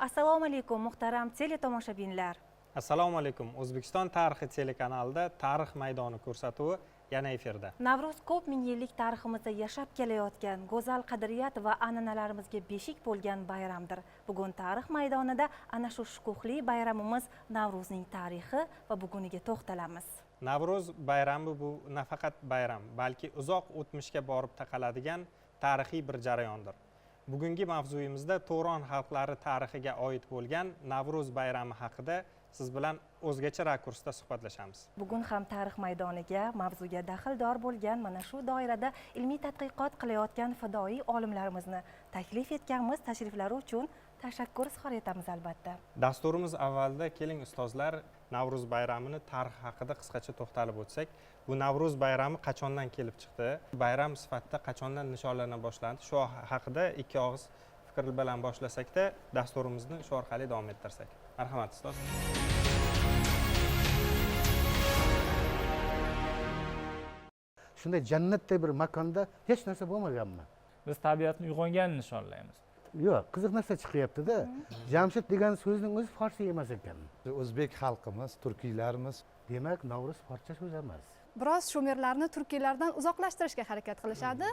Assalomu alaykum muhtaram teletomoshabinlar. Assalomu alaykum. O'zbekiston tarixi telekanalida Tarix maydoni ko'rsatuvi yana efirda. Navro'z ko'p ming yillik tariximizda yashab kelayotgan go'zal qadriyat va an'analarimizga beshik bo'lgan bayramdir. Bugun tarix maydonida ana shu shukuhli bayramimiz Navro'zning tarixi va buguniga to'xtalamiz. Navro'z bayrami bu nafaqat bayram, balki uzoq o'tmishga borib taqaladigan tarixiy bir jarayondir. Bugungi mavzuyimizda Turon xalqlari tarixiga oid bo'lgan Navro'z bayrami haqida siz bilan o'zgacha rakursda suhbatlashamiz. Bugun ham tarix maydoniga mavzuga daxldor bo'lgan mana shu doirada ilmiy tadqiqot qilayotgan fidoyi olimlarimizni taklif etganmiz. Tashriflari uchun tashakkur izhor etamiz albatta. Dasturimiz avvalida keling ustozlar, Navro'z bayramini tarixi haqida qisqacha to'xtalib o'tsak. Bu Navro'z bayrami qachondan kelib chiqdi? Bayram sifatida qachondan nishonlana boshlandi? Shu haqida ikki og'iz fikr bilan boshlasakda dasturimizni shu orqali davom ettirsak. Marhamat ustoz. Shunday jannatday bir makonda hech narsa bo'lmaganmi? Biz tabiatni uyg'onganini nishonlaymiz. Yo'q, qiziq narsa chiqyapti-da. Jamshid degan so'zning o'zi farsi emas ekan. O'zbek xalqimiz, turkiylarimiz. Demak, Navro'z forscha so'z emas. Biroz shumerlarni turkiylardan uzoqlashtirishga harakat qilishadi.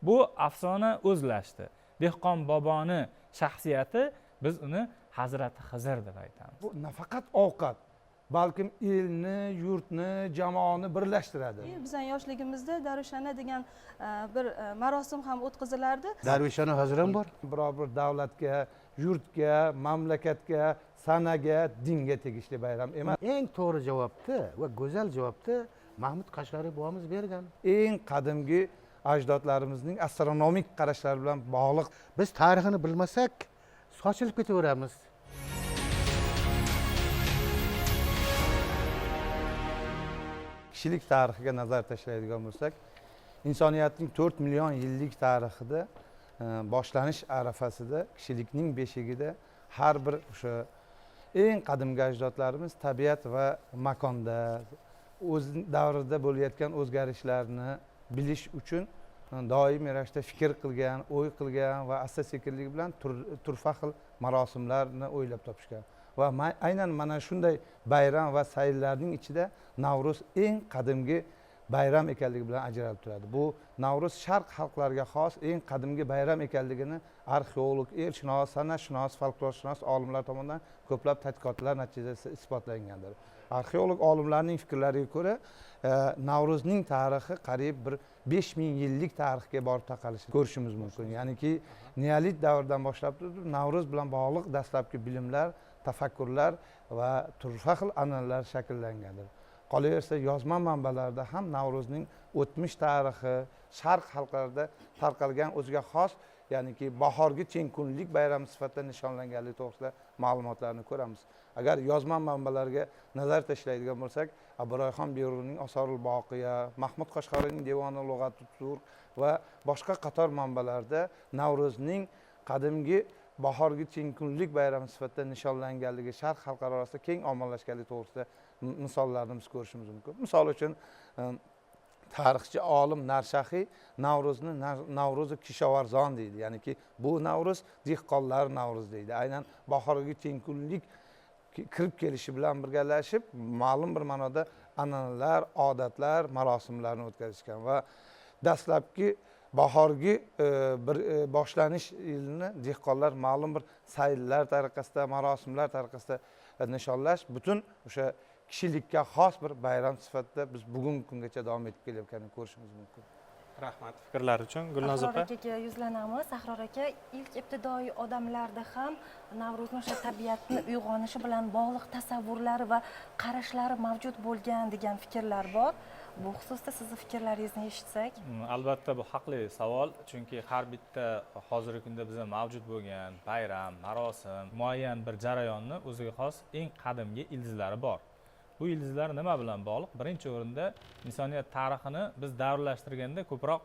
Bu afsona o'zlashdi. Dehqon boboni shaxsiyati, biz uni Hazrati Xizr deb aytamiz. Bu nafaqat ovqat, balkim elni, yurtni, jamoani birlashtiradi. Bizning yoshligimizda Darvishana degan bir marosim ham o'tkazilardi. Darvishana hozir ham bor. Biror bir davlatga, yurtga, mamlakatga, sanaga, dinga tegishli bayram emas. Eng to'g'ri javobni va go'zal javobni Mahmud Qashg'ariy bobomiz bergan. Eng qadimgi ajdodlarimizning astronomik qarashlari bilan bog'liq. Biz tarixini bilmasak, sochilib ketaveramiz. Kishilik tarixiga nazar tashlaydigan bo'lsak, insoniyatning 4 million yillik tarixida boshlanish arafasida, kishilikning beshigida har bir o'sha eng qadimgi ajdodlarimiz tabiat va makonda o'z davrida bo'layotgan o'zgarishlarni bilish uchun doimiy ravishda fikr qilgan, o'y qilgan va asta-sekinlik bilan turfa xil marosimlarni o'ylab topishgan. Va aynan mana shunday bayram va sayllarning ichida Navro'z eng qadimgi bayram ekanligi bilan ajralib turadi. Bu Navro'z sharq xalqlariga xos eng qadimgi bayram ekanligini arxeolog, elshunos, san'atshunos, folklorshunos olimlar tomonidan ko'plab tadqiqotlar natijasida isbotlangandir. Arxeolog olimlarning fikrlariga ko'ra, Navro'zning tarixi qariyb bir 5000 yillik tarixga borib taqalishini ko'rishimiz mumkin. Ya'niki neolit davridan boshlab turib Navro'z bilan bog'liq dastlabki bilimlar, tafakkurlar va turfa xil an'analar shakllangandir. Qolaversa, yozma manbalarda ham Navro'zning o'tmish tarixi sharq xalqlarida tarqalgan o'ziga xos, ya'niki bahorgi tengkunlik bayrami sifatida nishonlanganligi to'g'risida ma'lumotlarni ko'ramiz. Agar yozma manbalarga nazar tashlaydigan bo'lsak, Abu Rayhon Beruniyning Osorul Boqiya, Mahmud Qashqariyning Devoni Lug'atut Turk va boshqa qator manbalarda Navro'zning qadimgi bahorgi tengkunlik bayrami sifatida nishonlanganligi sharq xalqlari orasida keng ommalashganligi to'g'risida misollarni biz ko'rishimiz mumkin. Misol uchun, tarixchi olim Narshaxiy Navro'zni Navro'zi kishovarzon deydi. Ya'niki bu Navro'z dehqonlar Navro'z deydi. Aynan bahorgi tengkunlik kirib kelishi bilan birgalashib, ma'lum bir ma'noda an'analar, odatlar, marosimlarni o'tkazishgan va dastlabki bahorgi bir boshlanish yilini dehqonlar ma'lum bir sayllar tariqasida, marosimlar tariqasida nishonlash butun o'sha kishilikka xos bir bayram sifatida biz bugungi kungacha davom etib kelayotganini ko'rishimiz mumkin. Rahmat fikrlar uchun. Gulnoz opa. Ahror akaga yuzlanamiz. Ahror aka, ilk ibtidoiy odamlarda ham Navro'zni o'sha tabiatni uyg'onishi bilan bog'liq tasavvurlari va qarashlari mavjud bo'lgan degan fikrlar bor. Bu xususda sizni fikrlaringizni eshitsak. Albatta bu haqli savol, chunki har bitta hozirgi kunda bizda mavjud bo'lgan bayram, marosim, muayyan bir jarayonni o'ziga xos eng qadimgi ildizlari bor. Bu ildizlar nima bilan bog'liq? Birinchi o'rinda insoniyat tarixini biz davrlashtirganda ko'proq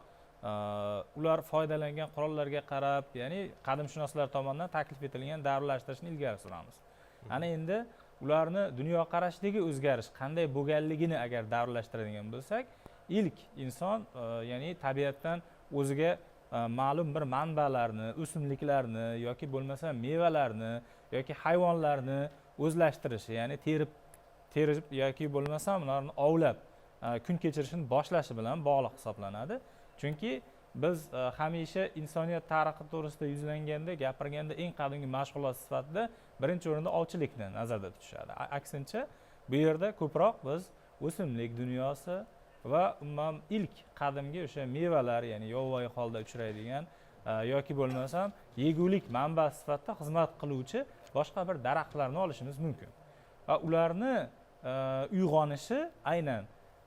ular foydalangan qurollarga qarab, ya'ni qadimshunoslar tomonidan taklif etilgan davrlashtirishni ilgari suramiz. Ana endi ularni dunyoqarashidagi o'zgarish qanday bo'lganligini agar davrlashtiradigan bo'lsak, ilk inson, ya'ni tabiatdan o'ziga ma'lum bir manbalarni, o'simliklarni yoki bo'lmasa mevalarni yoki hayvonlarni o'zlashtirishi, ya'ni terib yoki bo'lmasa ularni ovlab kun kechirishini boshlashi bilan bog'liq hisoblanadi. Chunki biz hamisha insoniyat tarixi to'g'risida yuzlanganda, gapirganda eng qadimgi mashg'ulot sifatida birinchi o'rinda ovchilikni nazarda tutishadi. Aksincha bu yerda ko'proq biz o'simlik dunyosi va umuman ilk qadimgi o'sha mevalar, ya'ni yovvoyi holda uchraydigan yoki bo'lmasam yegulik manbasi sifatida xizmat qiluvchi boshqa bir daraxtlarni olishimiz mumkin. Va ularni uyg'onishi aynan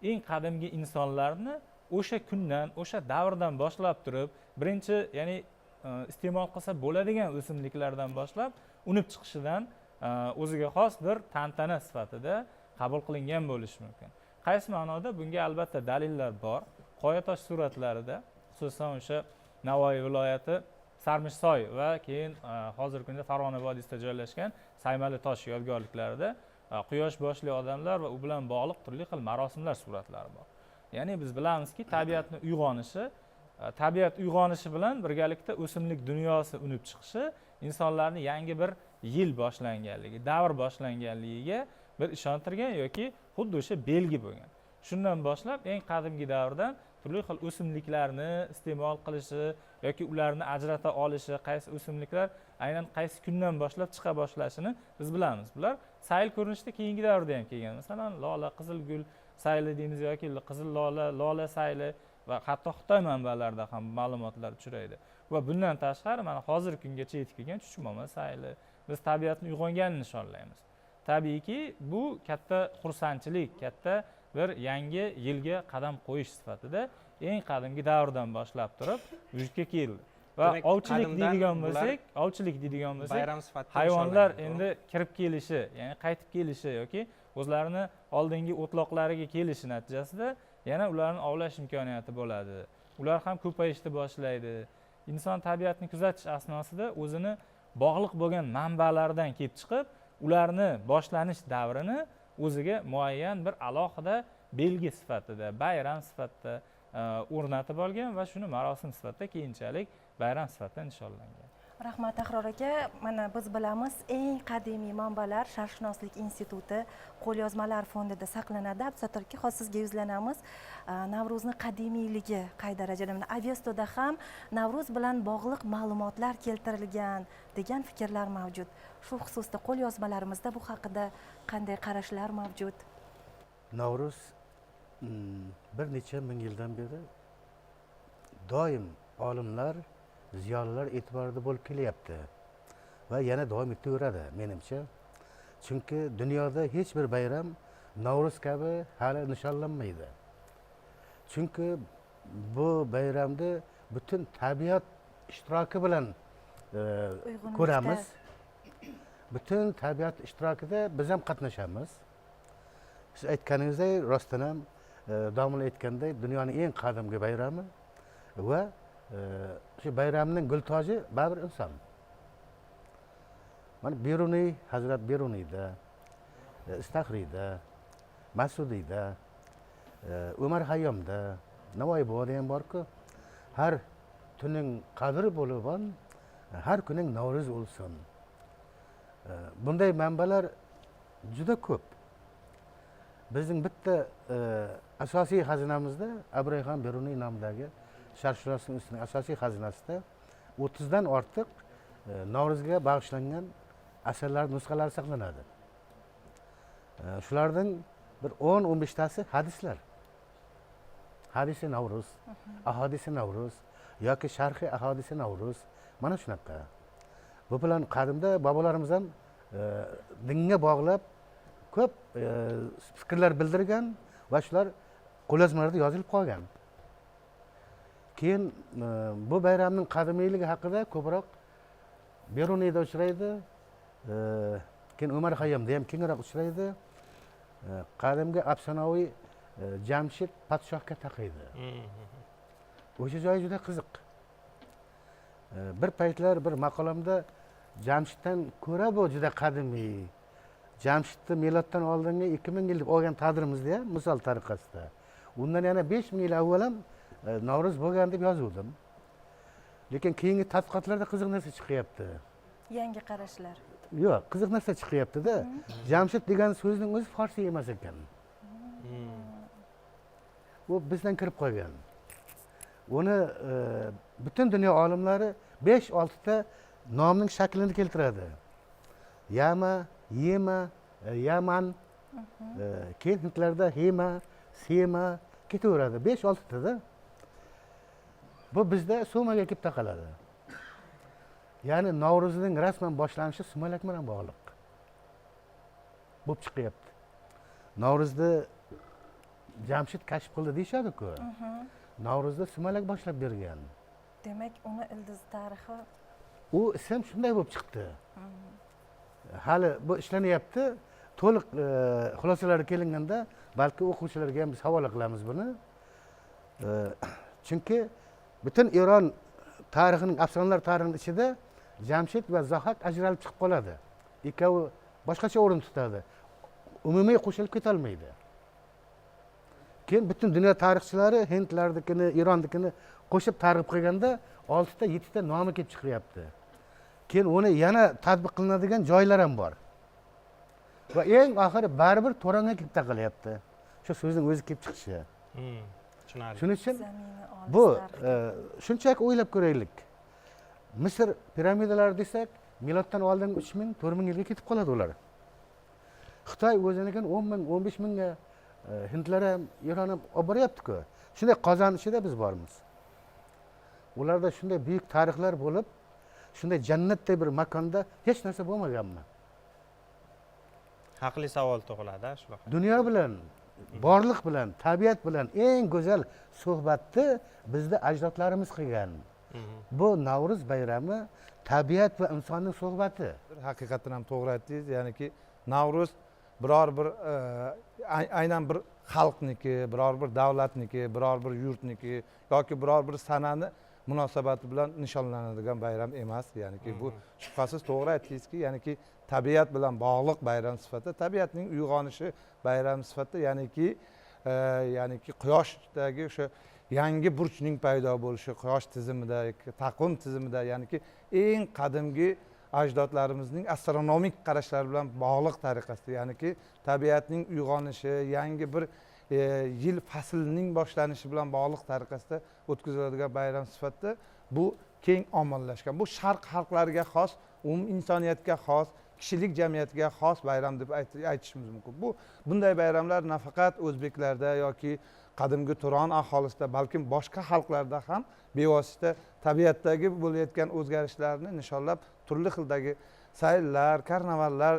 eng qadimgi insonlarni o'sha kundan, o'sha davrdan boshlab turib, birinchi, ya'ni iste'mol qilsa bo'ladigan o'simliklardan boshlab unib chiqishidan o'ziga xos bir tantana sifatida qabul qilingan bo'lishi mumkin. Qaysi ma'noda? Bunga albatta dalillar bor. Qoyatosh suratlarida, xususan o'sha Navoiy viloyati Sarmishsoy va keyin hozirgi kunda Farg'ona vodiysida joylashgan Saymali tosh yodgorliklarida quyosh boshli odamlar va u bilan bog'liq turli xil marosimlar suratlari bor. Ya'ni biz bilamizki, tabiatni uyg'onishi, tabiat uyg'onishi bilan birgalikda o'simlik dunyosi unib chiqishi insonlarni yangi bir yil boshlanganligi, davr boshlanganligiga bir ishontirgan yoki xuddi o'sha belgi bo'lgan. Shundan boshlab eng qadimgi davrdan turli xil o'simliklarni iste'mol qilishi yoki ularni ajrata olishi, qaysi o'simliklar aynan qaysi kundan boshlab chiqa boshlashini biz bilamiz. Bular sayl ko'rinishida keyingi davrda ham kelgan. Masalan, lola, qizilgul sayli deymiz yoki qizil lola, lola sayli va hatto Xitoy manbalarida ham ma'lumotlar uchraydi. Va bundan tashqari mana hozirgi kungacha yetib kelgan chuchmomo sayli. Biz tabiatni uyg'onganini nishonlaymiz. Tabiiyki, bu katta xursandchilik, katta bir yangi yilga qadam qo'yish sifatida eng qadimgi davrdan boshlab turib vujudga keldi. Va ovchilik deydigan bo'lsak, bayram sifatida hayvonlar endi kirib kelishi, ya'ni qaytib kelishi yoki o'zlarini oldingi o'tloqlariga kelishi natijasida yana ularni ovlash imkoniyati bo'ladi. Ular ham ko'payishni boshlaydi. Inson tabiatni kuzatish asnosida o'zini bog'liq bo'lgan manbalaridan kelib chiqib, ularni boshlanish davrini o'ziga muayyan bir alohida belgi sifatida, bayram sifatida o'rnatib olgan va shuni marosim sifatida keyinchalik bayram sifatida nishonlangan. Rahmat Ahror aka. Mana biz bilamiz, eng qadimiy manbalar Sharqshunoslik instituti qo'lyozmalar fondida saqlanadi. Abdusattor aka, hozir sizga yuzlanamiz. Navro'zni qadimiyligi qay darajada? Mana Avestoda ham Navro'z bilan bog'liq ma'lumotlar keltirilgan degan fikrlar mavjud. Shu xususda qo'lyozmalarimizda bu haqida qanday qarashlar mavjud? Navro'z bir necha ming yildan beri doim olimlar, ziyolilar e'tiborida bo'lib kelyapti va yana davom etaveradi menimcha. Chunki dunyoda hech bir bayram Navro'z kabi hali nishonlanmaydi. Chunki bu bayramda butun tabiat ishtiroki bilan ko'ramiz. Butun tabiat ishtirokida biz ham qatnashamiz. Siz aytganingizdek, rostdan ham domla aytganday, dunyoning eng qadimgi bayrami va shu bayramning gultoji baribir inson. Mana Beruniy, Hazrat Beruniyda, Istaxriyda, Masudiyda, Umar Hayyomda, Navoiy boboda ham bor-ku. Har tuning qadri bo'lib, har kuning Navro'z bo'lsin. Bunday manbalar juda ko'p. Bizning bitta asosiy xazinamizda Abu Rayhon Beruniy nomidagi Sharqshunoslik institutining asosiy xazinasida 30 dan ortiq Navro'zga bag'ishlangan asarlar nusxalari saqlanadi. Shulardan bir 10-15 tasi hadislar. Hadisi Navro'z, ahadisi Navro'z yoki sharhi ahadisi Navro'z, mana shunaqa. Bu bilan qadimda bobolarimiz ham dinga bog'lab ko'p fikrlar bildirgan va shular qo'lyozmalarda yozilib qolgan. Keyin bu bayramning qadimiyligi haqida ko'proq Beruniyda uchraydi, keyin Umar Hayyomda ham kengroq uchraydi. Qadimgi afsonaviy Jamshid podshohga taqiydi. O'sha joyi juda qiziq. Bir paytlar bir maqolamda Jamshiddan ko'ra bu juda qadimiy. Jamshidni miloddan oldingi 2000 yil deb olgan taqdirimizda ham misol tariqasida. Undan yana 5000 yil avval ham Navro'z bo'lgan deb yozuvdim. Lekin keyingi tadqiqotlarda qiziq narsa chiqyapti. Yangi qarashlar. Yo'q, qiziq narsa chiqyapti-da. Jamshid degan so'zning o'zi farsi emas ekan. U bizdan kirib qolgan. Uni butun dunyo olimlari 5-6 ta nomning shaklini keltiradi. Yama, Yema, Yaman, keyin hindlarda Hema, Sema ketaveradi. 5-6 tada. Bu bizda So'maga kelib taqaladi. Ya'ni Navro'zning rasman boshlanishi sumalak bilan bog'liq bo'lib chiqyapti. Navro'zni Jamshid kashf qildi deyishadi-ku. Navro'zda sumalak boshlab bergan. Demak, uni ildiz tarixi u ism shunday bo'lib chiqdi. Hali bu ishlanyapti. To'liq xulosalar kelinganda balki o'quvchilarga ham biz havola qilamiz buni. Chunki butun Eron tarixining, afsonalar tarixining ichida Jamshid va Zahak ajralib chiqib qoladi. Ikkovi boshqacha o'rin tutadi. Umumiy qo'shilib ketolmaydi. Keyin butun dunyo tarixchilari hindlardikini, Eronnikini qo'shib targ'ib qilganda 6 ta 7 ta nomi kelib chiqyapti. Keyin uni yana tatbiq qilinadigan joylar ham bor. Va eng oxiri baribir To'ronga kelib taqalyapti. Shu so'zning o'zi kelib chiqishi. Tushunarli. Shuning uchun bu shunchaki o'ylab ko'raylik. Misr piramidalari desak, miloddan oldin 3000, 4000 yilga ketib qoladi ular. Xitoy o'zinikini 10 ming, 15 mingga, hindlar ham, Eron ham olib boryapti-ku. Shunday qozon ichida biz bormiz. Ularda shunday buyuk tarixlar bo'lib, shunday jannatday bir makonda hech narsa bo'lmaganmi? Haqli savol tug'iladi, shunaqa. Dunyo bilan, borliq bilan, tabiat bilan eng go'zal suhbatni bizda ajdodlarimiz qilgan. Bu Navro'z bayrami tabiat va insonning suhbati. Haqiqatan ham to'g'ri aytdingiz, ya'niki Navro'z biror bir aynan bir xalqniki, biror bir davlatniki, biror bir yurtniki yoki biror bir sanani munosabati bilan nishonlanadigan bayram emas. Ya'niki bu shubhasiz to'g'ri aytdingizki, ya'niki tabiat bilan bog'liq bayram sifatida, tabiatning uyg'onishi bayrami sifatida, ya'niki quyoshdagi o'sha yangi burchning paydo bo'lishi, quyosh tizimida, taqvim tizimida, ya'niki eng qadimgi ajdodlarimizning astronomik qarashlari bilan bog'liq tariqasida, ya'niki tabiatning uyg'onishi, yangi bir yil faslining boshlanishi bilan bog'liq tariqasida o'tkaziladigan bayram sifatida bu keng ommalashgan. Bu sharq xalqlariga xos, umum insoniyatga xos, kishilik jamiyatiga xos bayram deb aytishimiz mumkin. Bunday bayramlar nafaqat o'zbeklarda yoki qadimgi Turon aholisida, balkim boshqa xalqlarda ham bevosita tabiatdagi bo'layotgan o'zgarishlarni nishonlab turli xildagi sayllar, karnavallar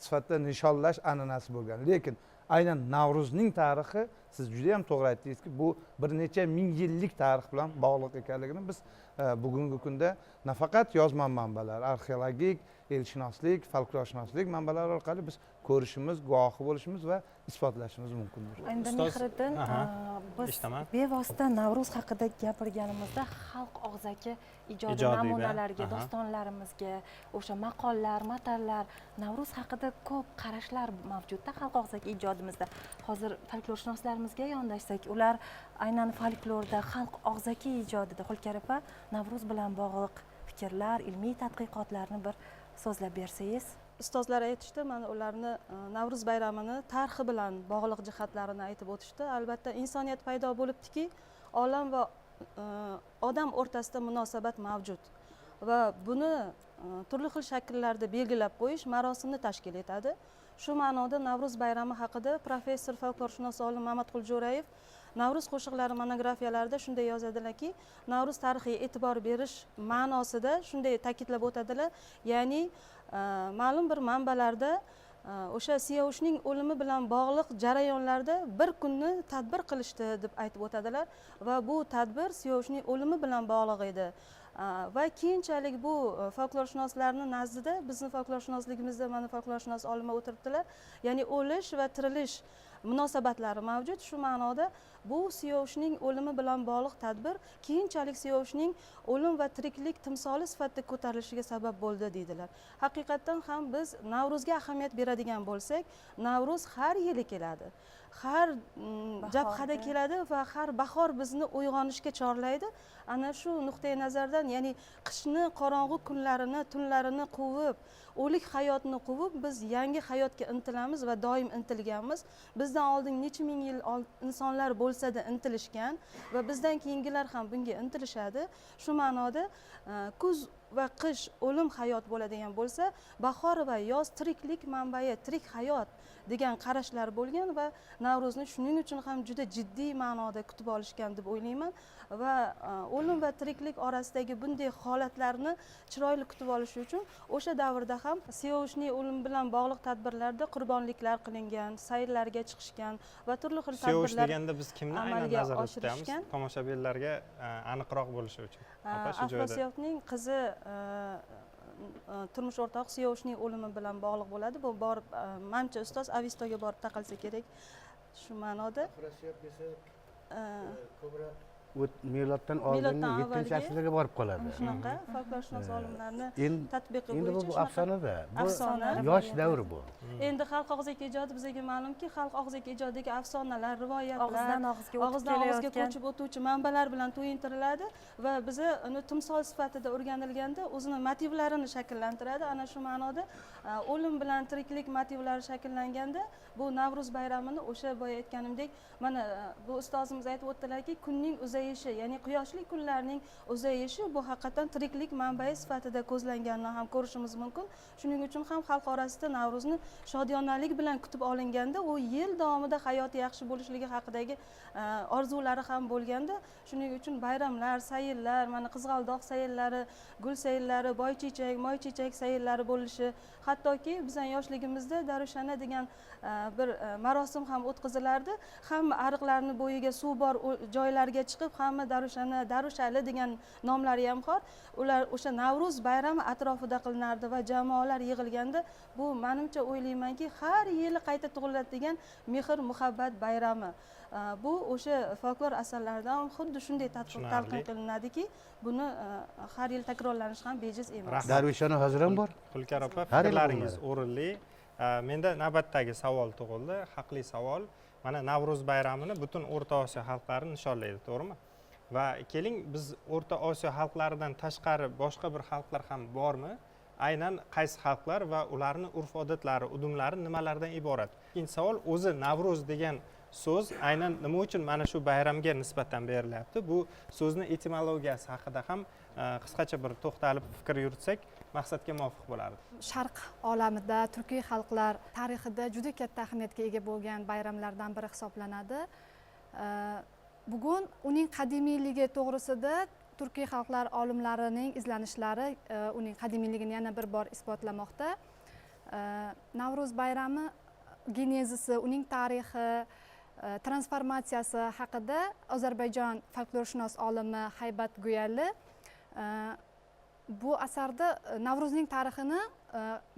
sifatida nishonlash an'anasi bo'lgan. Lekin aynan Navro'zning tarixi, siz juda ham to'g'ri aytdingizki, bu bir necha ming yillik tarix bilan bog'liq ekanligini biz bugungi kunda nafaqat yozma manbalar, arxeologik, elshunoslik, folklorshunoslik manbalari orqali biz ko'rishimiz, guvohi bo'lishimiz va isbotlashimiz mumkindir. Endi Mehriddin, biz bevosita Navro'z haqida gapirganimizda xalq og'zaki ijodi namunalariga, dostonlarimizga, o'sha maqollar, matallar, Navro'z haqida ko'p qarashlar mavjudda xalq og'zaki ijodimizda. Hozir folklorshunoslarimizga yondashsak, ular aynan folklorda, xalq og'zaki ijodida Xulkar opa Navro'z bilan bog'liq fikrlar, ilmiy tadqiqotlarni bir so'zlab bersangiz. Ustozlar aytishdi, mana ularni Navro'z bayramini tarixi bilan bog'liq jihatlarini aytib o'tishdi. Albatta insoniyat paydo bo'libdiki, olam va odam o'rtasida munosabat mavjud va buni turli xil shakllarda belgilab qo'yish marosimni tashkil etadi. Shu ma'noda Navro'z bayrami haqida professor folklorshunos olim Mamatqul Jo'rayev Navro'z qo'shiqlari monografiyalarida shunday yozadilarki, Navro'z tarixiga e'tibor berish ma'nosida shunday ta'kidlab o'tadilar, ya'ni ma'lum bir manbalarda o'sha Siyovushning o'limi bilan bog'liq jarayonlarda bir kunni tadbir qilishdi deb aytib o'tadilar va bu tadbir Siyovushning o'limi bilan bog'liq edi. Va keyinchalik bu folklorshunoslarning nazdida, bizni folklorshunosligimizda mana folklorshunos olimlar o'tiribdilar, ya'ni o'lish va tirilish munosabatlari mavjud. Shu ma'noda bu Siyovushning o'limi bilan bog'liq tadbir keyinchalik Siyovushning o'lim va tiriklik timsoli sifatida ko'tarilishiga sabab bo'ldi deydilar. Haqiqatdan ham biz Navro'zga ahamiyat beradigan bo'lsak, Navro'z har yili keladi. Har jabhada Bahorda. keladi va har bahor bizni uyg'onishga chorlaydi. Ana shu nuqtai nazardan, ya'ni qishni qorong'u kunlarini, tunlarini quvib, o'lik hayotni quvib, biz yangi hayotga intilamiz va doim intilganmiz. Bizdan oldin necha ming yil insonlar bo'lsa-da intilishgan va bizdan keyingilar ham bunga intilishadi. Shu ma'noda kuz va qish o'lim hayot bo'ladigan bo'lsa, bahor va yoz tiriklik manbai, tirik hayot degan qarashlar bo'lgan va Navro'zni shuning uchun ham juda jiddiy ma'noda kutib olishgan deb o'ylayman. Va o'lim va tiriklik orasidagi bunday holatlarni chiroyli kutib olish uchun o'sha davrda ham Siyovushning o'limi bilan bog'liq tadbirlarda qurbonliklar qilingan, sayrlarga chiqishgan va turli xil Siyovush tadbirlar deganda biz kimni aynan amalga nazarda tutamiz? oshirishgan. Tomoshabinlarga aniqroq bo'lishi uchun. Opa, shu joyda. Afrosiyobning qizi turmush o'rtog'i Siyovushning o'limi bilan bog'liq bo'ladi. Bu borib, manimcha ustoz Avestoga borib taqalsa kerak shu ma'noda. Afrosiyob desa ko'proq miloddan oldingi Miloddan 7 avvalgi asrlarga borib qoladi. Shunaqa folklorshunos olimlarni tatbiqi Endi bu bo'yicha shunaqa afsonada, bu afsona. yosh davr bu. Endi xalq og'zaki ijodi, bizga ma'lumki, xalq og'zaki ijodidagi afsonalar, rivoyatlar Og'izdan og'izga o'tib og'izdan og'izga kelayotgan. ko'chib o'tuvchi manbalar bilan to'yintiriladi va biza uni timsol sifatida o'rganilganda o'zini motivlarini shakllantiradi. Ana shu ma'noda o'lim bilan tiriklik motivlari shakllanganda bu Navro'z bayramini o'sha boya aytganimdek, mana bu ustozimiz aytib o'tdilarki, kunning uzayishi, ya'ni quyoshli kunlarning uzayishi bu haqiqatdan tiriklik manbai sifatida ko'zlanganini ham ko'rishimiz mumkin. Shuning uchun ham xalq orasida Navro'zni shodiyonalik bilan kutib olinganda u yil davomida hayoti yaxshi bo'lishligi haqidagi orzulari ham bo'lganda, shuning uchun bayramlar, sayillar, mana qizg'aldoq sayillari, gul sayillari, boychechak, moychechak sayillari bo'lishi, hattoki bizning yoshligimizda Darushana degan bir marosim ham o'tkazilardi. Hamma ariqlarni bo'yiga suv bor joylarga chiqib, hamma Darushana, Darushali degan nomlari ham bor. Ular o'sha Navro'z bayrami atrofida qilinardi va jamoalar yig'ilganda bu menimcha o'ylaymanki har yili qayta tug'iladigan mehr muhabbat bayrami. Bu o'sha folklor asarlaridan xuddi shunday Tushunarli. talqin qilinadiki, buni har yil takrorlanishi ham bejiz emas. Rahmat. Darvishona hozir ham bor. Hulkar opa, Har yili fikrlaringiz bo'ladi. o'rinli. Menda navbatdagi savol tug'ildi, haqli savol. Mana Navro'z bayramini butun O'rta Osiyo xalqlari nishonlaydi, to'g'rimi? Va keling, biz O'rta Osiyo xalqlaridan tashqari boshqa bir xalqlar ham bormi? Aynan qaysi xalqlar va ularning urf-odatlari, udumlari nimalardan iborat? Ikkinchi savol, o'zi Navro'z degan so'z aynan nima uchun mana shu bayramga nisbatan berilyapti? Bu so'zni etimologiyasi haqida ham qisqacha bir to'xtalib fikr yuritsak maqsadga muvofiq bo'lardi. Sharq olamida turkiy xalqlar tarixida juda katta ahamiyatga ega bo'lgan bayramlardan biri hisoblanadi. Bugun uning qadimiyligi to'g'risida turkiy xalqlar olimlarining izlanishlari uning qadimiyligini yana bir bor isbotlamoqda. Navro'z bayrami genezisi, uning tarixi, transformatsiyasi haqida Ozarbayjon folklorshunos olimi Haybat Guyali bu asarda Navro'zning tarixini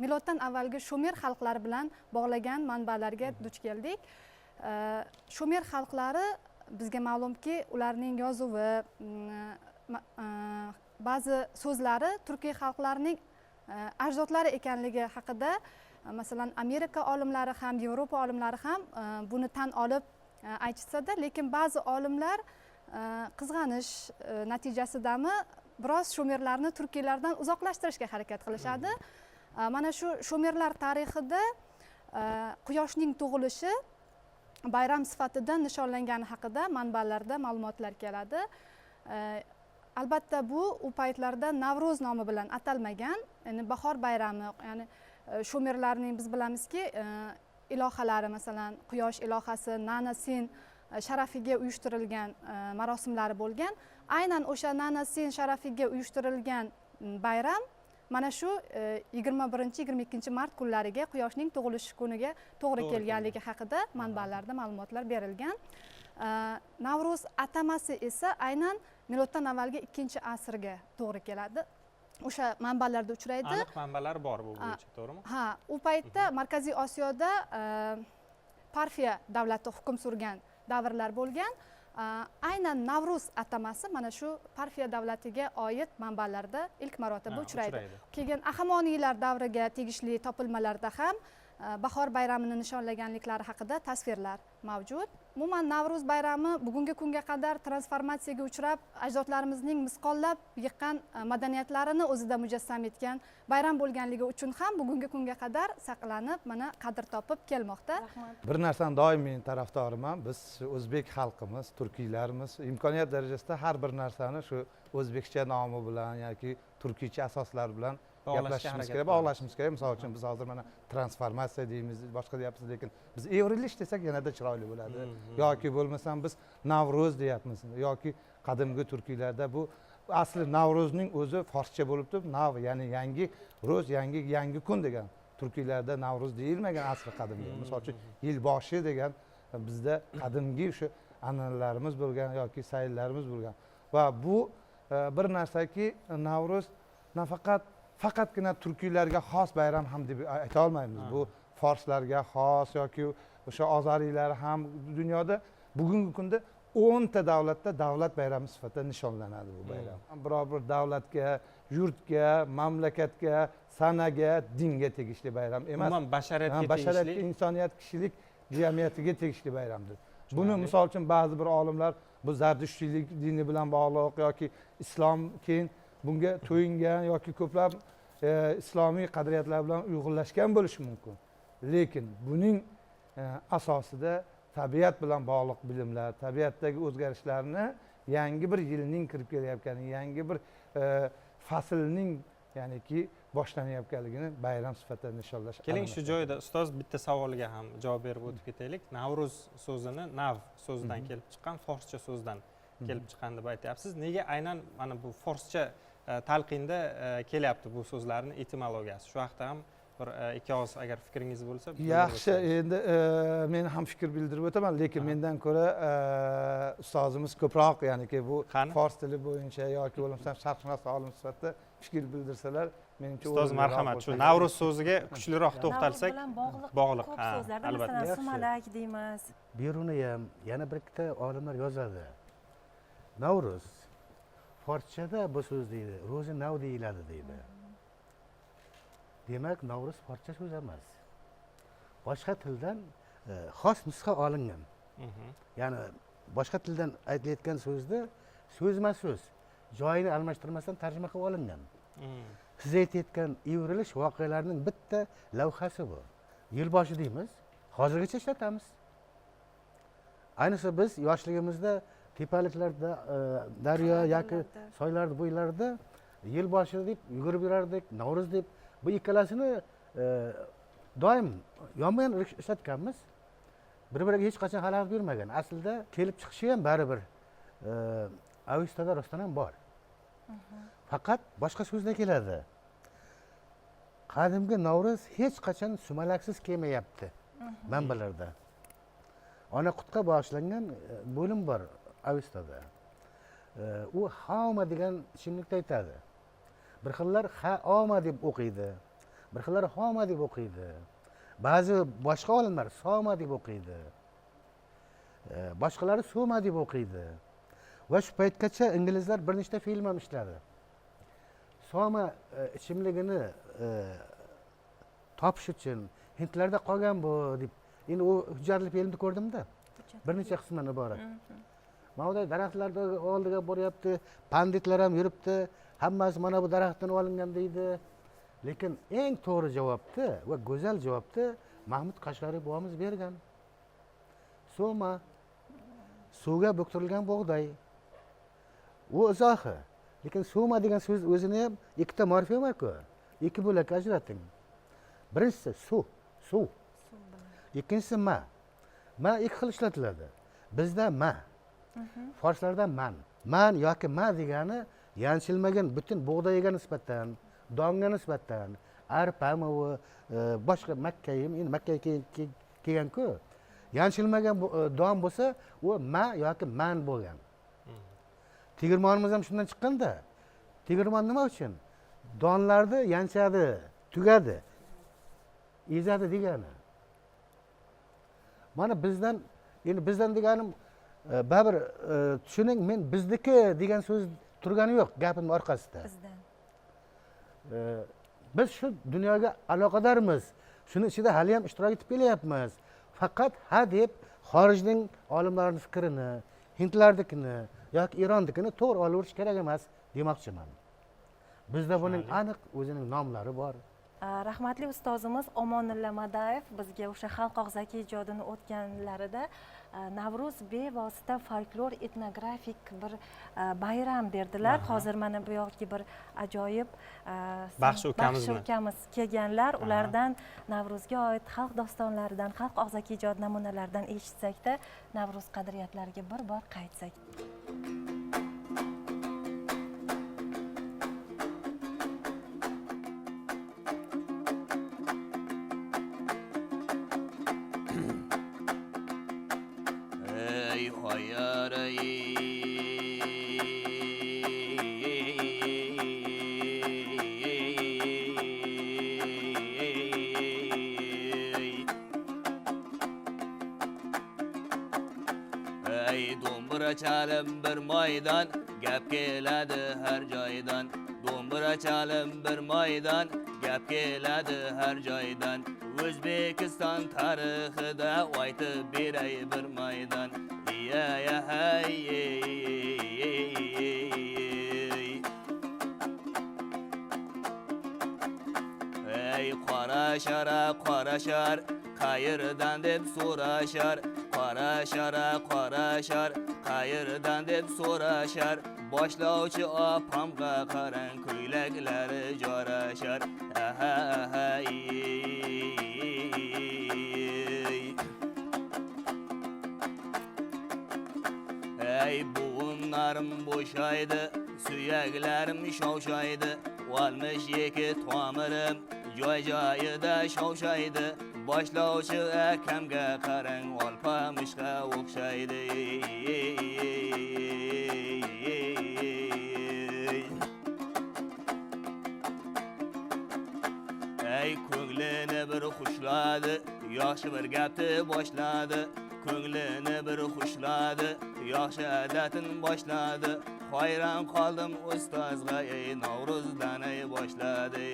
miloddan avvalgi Shumer xalqlari bilan bog'lagan manbalarga duch keldik. Shumer xalqlari bizga ma'lumki, ularning yozuvi, ba'zi so'zlari turkiy xalqlarning ajdodlari ekanligi haqida, masalan, Amerika olimlari ham, Yevropa olimlari ham buni tan olib aytishsa-da, lekin ba'zi olimlar qizg'anish natijasidami biroz shumerlarni turkiylardan uzoqlashtirishga harakat qilishadi. Mana shu shumerlar tarixida quyoshning tug'ilishi bayram sifatida nishonlangani haqida manbalarda ma'lumotlar keladi. Albatta bu u paytlarda Navro'z nomi bilan atalmagan, ya'ni bahor bayrami, ya'ni shumerlarning biz bilamizki, ilohalari, masalan, quyosh ilohasi Nana Sin sharafiga uyushtirilgan marosimlari bo'lgan. Aynan o'sha Nana Sin sharafiga uyushtirilgan bayram mana shu 21, 22 mart kunlariga, quyoshning tug'ilishi kuniga to'g'ri To'g'ri kelganligi kelgan. haqida manbalarda ma'lumotlar berilgan. Navro'z atamasi esa aynan miloddan avvalgi 2 asrga to'g'ri keladi. O'sha manbalarda uchraydi. Aniq manbalar bor bu bo'yicha, to'g'rimi? Ha, u paytda Markaziy Osiyoda Parfiya davlati hukm surgan davrlar bo'lgan. Aynan Navro'z atamasi mana shu Parfiya davlatiga oid manbalarda ilk marotaba uchraydi. Uchraydi. Keyin Ahamoniylar davriga tegishli topilmalarda ham bahor bayramini nishonlaganliklari haqida tasvirlar mavjud. Umuman Navruz bayrami bugungi kunga qadar transformatsiyaga uchrab, ajdodlarimizning misqollab yiqqan madaniyatlarini o'zida mujassam etgan bayram bo'lganligi uchun ham bugungi kunga qadar saqlanib, mana qadr topib kelmoqda. Rahmat. Bir narsani doim men tarafdoriman. Biz o'zbek xalqimiz, turkiylarimiz imkoniyat darajasida har bir narsani shu o'zbekcha nomi bilan yoki turkiycha asoslar bilan gaplashishimiz kerak, bog'lashimiz kerak. Misol uchun biz hozir mana transformatsiya deymiz, boshqa deyapmiz, lekin biz evrilish desak yanada chiroyli bo'ladi. Yoki bo'lmasam biz Navruz deyapmiz, yoki qadimgi turkiylarda bu asli Navruzning o'zi forscha bo'lib turib, nav ya'ni yangi ro'z, yangi kun degan. Turkiylarda Navruz deyilmagan asli qadimgi. Misol uchun yil boshi degan bizda qadimgi o'sha an'analarimiz bo'lgan yoki sayllarimiz bo'lgan. Va bu bir narsaki Navruz nafaqat faqatgina turkiylarga xos bayram ham deb ayta olmaymiz. Bu forslarga xos yoki o'sha ozariylar ham dunyoda bugungi kunda 10 ta davlatda davlat bayrami sifatida nishonlanadi bu bayram. Biror bir davlatga, yurtga, mamlakatga, sanaga, dinga tegishli bayram emas. Umuman bashariyatga tegishli, insoniyat, kishilik jamiyatiga tegishli bayramdir. Buni misol uchun ba'zi bir olimlar bu zardushtiylik dini bilan bog'liq yoki islom keyin bunga to'yingan yoki ko'plab islomiy qadriyatlar bilan uyg'unlashgan bo'lishi mumkin. Lekin buning asosida tabiat bilan bog'liq bilimlar, tabiatdagi o'zgarishlarni yangi bir yilning kirib kelayotgani, yangi bir faslning ya'niki boshlanayotganligini bayram sifatida nishonlash. Keling shu joyda ustoz bitta savolga ham javob berib o'tib ketaylik. Navruz so'zini nav so'zidan kelib chiqqan, forscha so'zdan kelib chiqqan deb aytyapsiz. Nega aynan mana bu forscha talqinda kelyapti bu so'zlarning etimologiyasi? Shu haqda ham bir ikki og'iz agar fikringiz bo'lsa. Yaxshi, endi men ham fikr bildirib o'taman, lekin mendan ko'ra ustozimiz ko'proq, ya'niki bu fors tili bo'yicha yoki bo'lmasam sharqshunos olim sifatida fikr bildirsalar, menimcha ustoz marhamat, shu Navruz so'ziga kuchliroq to'xtalsak. Bog'liq ko'p so'zlarda, masalan, sumalak deymiz. Beruniy ham yana bir ikkita olimlar yozadi. Navruz forschada bu so'z deydi, ro'zi nav deyiladi deydi. Demak, Navruz forscha so'z emas. Boshqa tildan xos nusxa olingan. Ya'ni boshqa tildan aytilayotgan so'zni so'zma-so'z joyini almashtirmasdan tarjima qilib olingan. Siz aytayotgan evrilish voqealarining bitta lavhasi bu. Yil boshi deymiz, hozirgacha ishlatamiz. Ayniqsa biz yoshligimizda tepaliklarda, daryo yoki soylar bo'ylarida yil boshi deb yugurib yurardik, Navruz deb. Bu ikkalasini doim yonma-yon ishlatganmiz. Bir-biriga hech qachon xalaqit bermagan. Aslida kelib chiqishi ham baribir Avestada rostdan ham bor. Faqat boshqa so'zda keladi. Qadimgi Navruz hech qachon sumalaksiz kelmayapti manbalarda. Ona qutqa bag'ishlangan bo'lim bor Avestada. U xoma degan ichimlikni aytadi. Bir xillar ha-oma deb o'qiydi, bir xillar xoma deb o'qiydi. Ba'zi boshqa olimlar soma deb o'qiydi. Boshqalari soma deb o'qiydi. Va shu paytgacha inglizlar bir nechta film ham ishladi. Soma ichimligini topish uchun hindlarda qolgan bu deb. Endi u hujjatli filmni ko'rdimda. Bir necha qismdan iborat. Mana bunday daraxtlarni oldiga boryapti, panditlar ham yuribdi. Hammasi mana bu daraxtdan olingan deydi. Lekin eng to'g'ri javobni va go'zal javobni Mahmud Qashg'ariy bobomiz bergan. Soma suvga bo'ktirilgan bug'doy. U izohi. Lekin soma degan so'z o'zini ham ikkita morfema-ku. Ikki bo'lakka ajrating. Birinchisi suv, suv. Ikkinchisi ma. Ma ikki xil ishlatiladi. Bizda ma. Forslarda man. Man yoki ma degani yanchilmagan butun bug'doyga nisbatan, donga nisbatan, arpami u boshqa makkayim, endi makkaga kelgan-ku. Yanchilmagan don bo'lsa, u ma yoki man bo'lgan. Tegirmonimiz ham shundan chiqqanda. Tegirmon nima uchun? Donlarni yanchadi, tugadi, ezadi degani. Mana bizdan, endi bizdan deganim baribir tushuning, men bizniki degan so'z turgani yo'q gapimning orqasida. Bizdan. Biz shu dunyoga aloqadormiz. Shuni ichida hali ham ishtirok etib kelyapmiz. Faqat ha deb xorijning olimlarining fikrini, hindlardikini yoki Eronnikini to'g'ri olaverish kerak emas demoqchiman. Bizda buning aniq o'zining nomlari bor. Rahmatli ustozimiz Omonulla Madayev bizga o'sha xalq og'zaki ijodini o'tganlarida Navruz bevosita folklor etnografik bir bayram derdilar. Hozir mana bu yoqga bir ajoyib baxshi ukamiz kelganlar. Ulardan Navruzga oid xalq dostonlaridan, xalq og'zaki ijod namunalaridan eshitsakda Navruz qadriyatlariga bir bor qaytsak. Çalım bir maydan, gap keladi har joydan. Do'mbira çalım bir maydan, gap keladi har joydan. O'zbekiston tarixida aytib beray bir maydan. Ya ya hay. Ey qora shara qora shar, qayerdan deb so'rashar. Qora shara qora shar, qayerdan deb so'rashar. Boshlovchi opamga qarang, ko'ylaklari jorashar. Aha aha. Ey buğunlarım bo'shaydi, suyaklarim shovshaydi. 62 tomirim joy joyida shovshaydi. Boshlovchi akamga qarang, olpamishga o'xshaydi. Ey ko'nglini bir xushladi, yaxshi bir gapni boshladi. Ko'nglini bir xushladi, yaxshi odatin boshladi. Hayron qoldim ustozga, ey Navruzdan ey boshladi.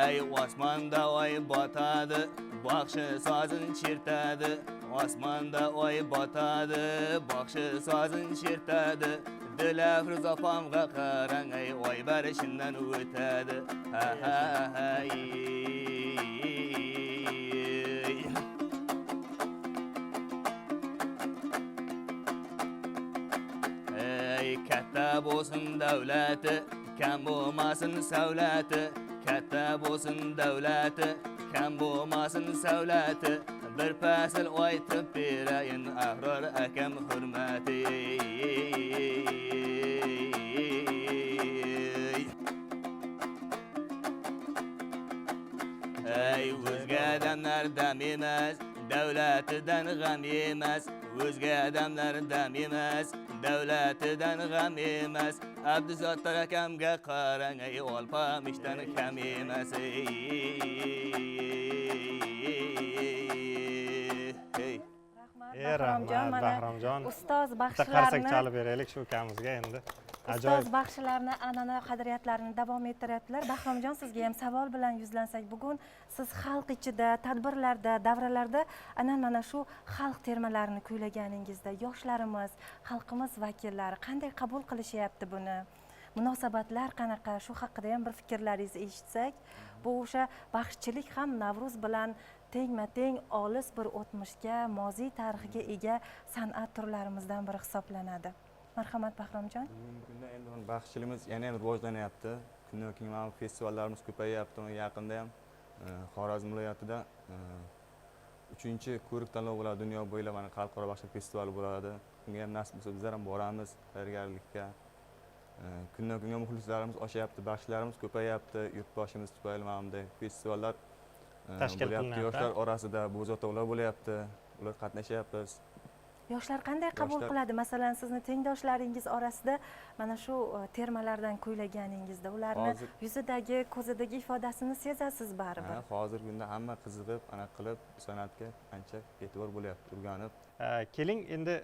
Ey osmonda oy botadi, baxshi sozin chertadi. Osmonda oy botadi, baxshi sozin chertadi. Dilafruz opamga qarang, ey oy barishindan o'tadi. Ha ha ha. Ey katta bo'lsin davlati, kam bo'lmasin savlati. Katta bo'lsin davlati, kam bo'lmasin savlati. Bir fasl aytib berayin, Ahror akam hurmati. Ey o'zga odamlar dam emas, davlatidan g'am emas. O'zga odamlar dam emas, davlatidan g'am emas. Abdusattor akamga qarang, ey olpamishdan kam emas. Rahmat Bahromjon. Ustoz qarsak baxshilarni chalib beraylik shu ukamizga endi. Ustoz baxshilarni an'ana qadriyatlarini davom ettiryaptilar. Bahromjon, sizga ham savol bilan yuzlansak, bugun siz xalq ichida, tadbirlarda, davralarda aynan mana shu xalq termalarini kuylaganingizda yoshlarimiz, xalqimiz vakillari qanday qabul qilishyapti buni? Munosabatlar qanaqa? Shu haqida ham bir fikrlaringizni eshitsak. Bu o'sha baxshichilik ham Navruz bilan tengma-teng olis bir o'tmishga, moziy tarixiga ega san'at turlarimizdan biri hisoblanadi. Marhamat Bahromjon. Bugungi kunda endi baxshiligimiz yana ham rivojlanyapti. Kundan kunga mana festivallarimiz ko'payyapti. Yaqinda ham Xorazm viloyatida 3-ko'rik tanlov bo'ladi, dunyo bo'ylab mana xalqaro baxshilik festivali bo'ladi. Unga ham nasib bo'lsa bizlar ham boramiz tayyorgarlikka. Kundan kunga muxlislarimiz oshyapti, baxshilarimiz ko'payyapti. Yurtboshimiz tufayli mana bunday festivallar tashkil qilyapti. Yoshlar orasida bo'zotovlar bo'lyapti, ular qatnashyapmiz. Yoshlar qanday qabul qiladi? Masalan, sizni tengdoshlaringiz orasida mana shu termalardan kuylaganingizda ularni yuzidagi, ko'zidagi ifodasini sezasiz baribir. Hozirgi kunda hamma qiziqib, ana qilib san'atga ancha e'tibor bo'lyapti, o'rganib. Keling endi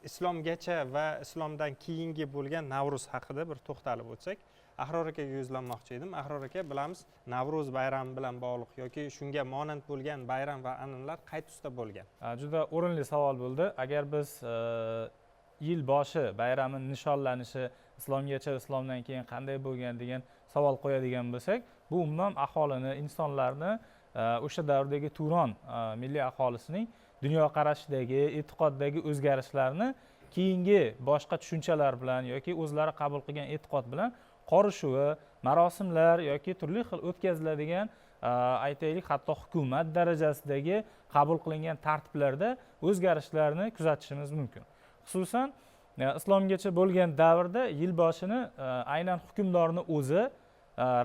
Islomgacha va islomdan keyingi bo'lgan Navruz haqida bir to'xtalib o'tsak. Ahror akaga yuzlanmoqchi edim. Ahror aka, bilamiz, Navruz bayrami bilan bog'liq yoki shunga monand bo'lgan bayram va an'analar qay tusda bo'lgan? Juda o'rinli savol bo'ldi. Agar biz yil boshi bayrami nishonlanishi islomgacha, islomdan keyin qanday bo'lgan degan savol qo'yadigan bo'lsak, bu umuman aholini, insonlarni o'sha davrdagi Turon milliy aholisining dunyoqarashidagi, e'tiqoddagi o'zgarishlarni keyingi boshqa tushunchalar bilan yoki o'zlari qabul qilgan e'tiqod bilan qorishuvi, marosimlar yoki turli xil o'tkaziladigan, aytaylik, hatto hukumat darajasidagi qabul qilingan tartiblarda o'zgarishlarni kuzatishimiz mumkin. Xususan, islomgacha bo'lgan davrda yil boshini aynan hukmdorni o'zi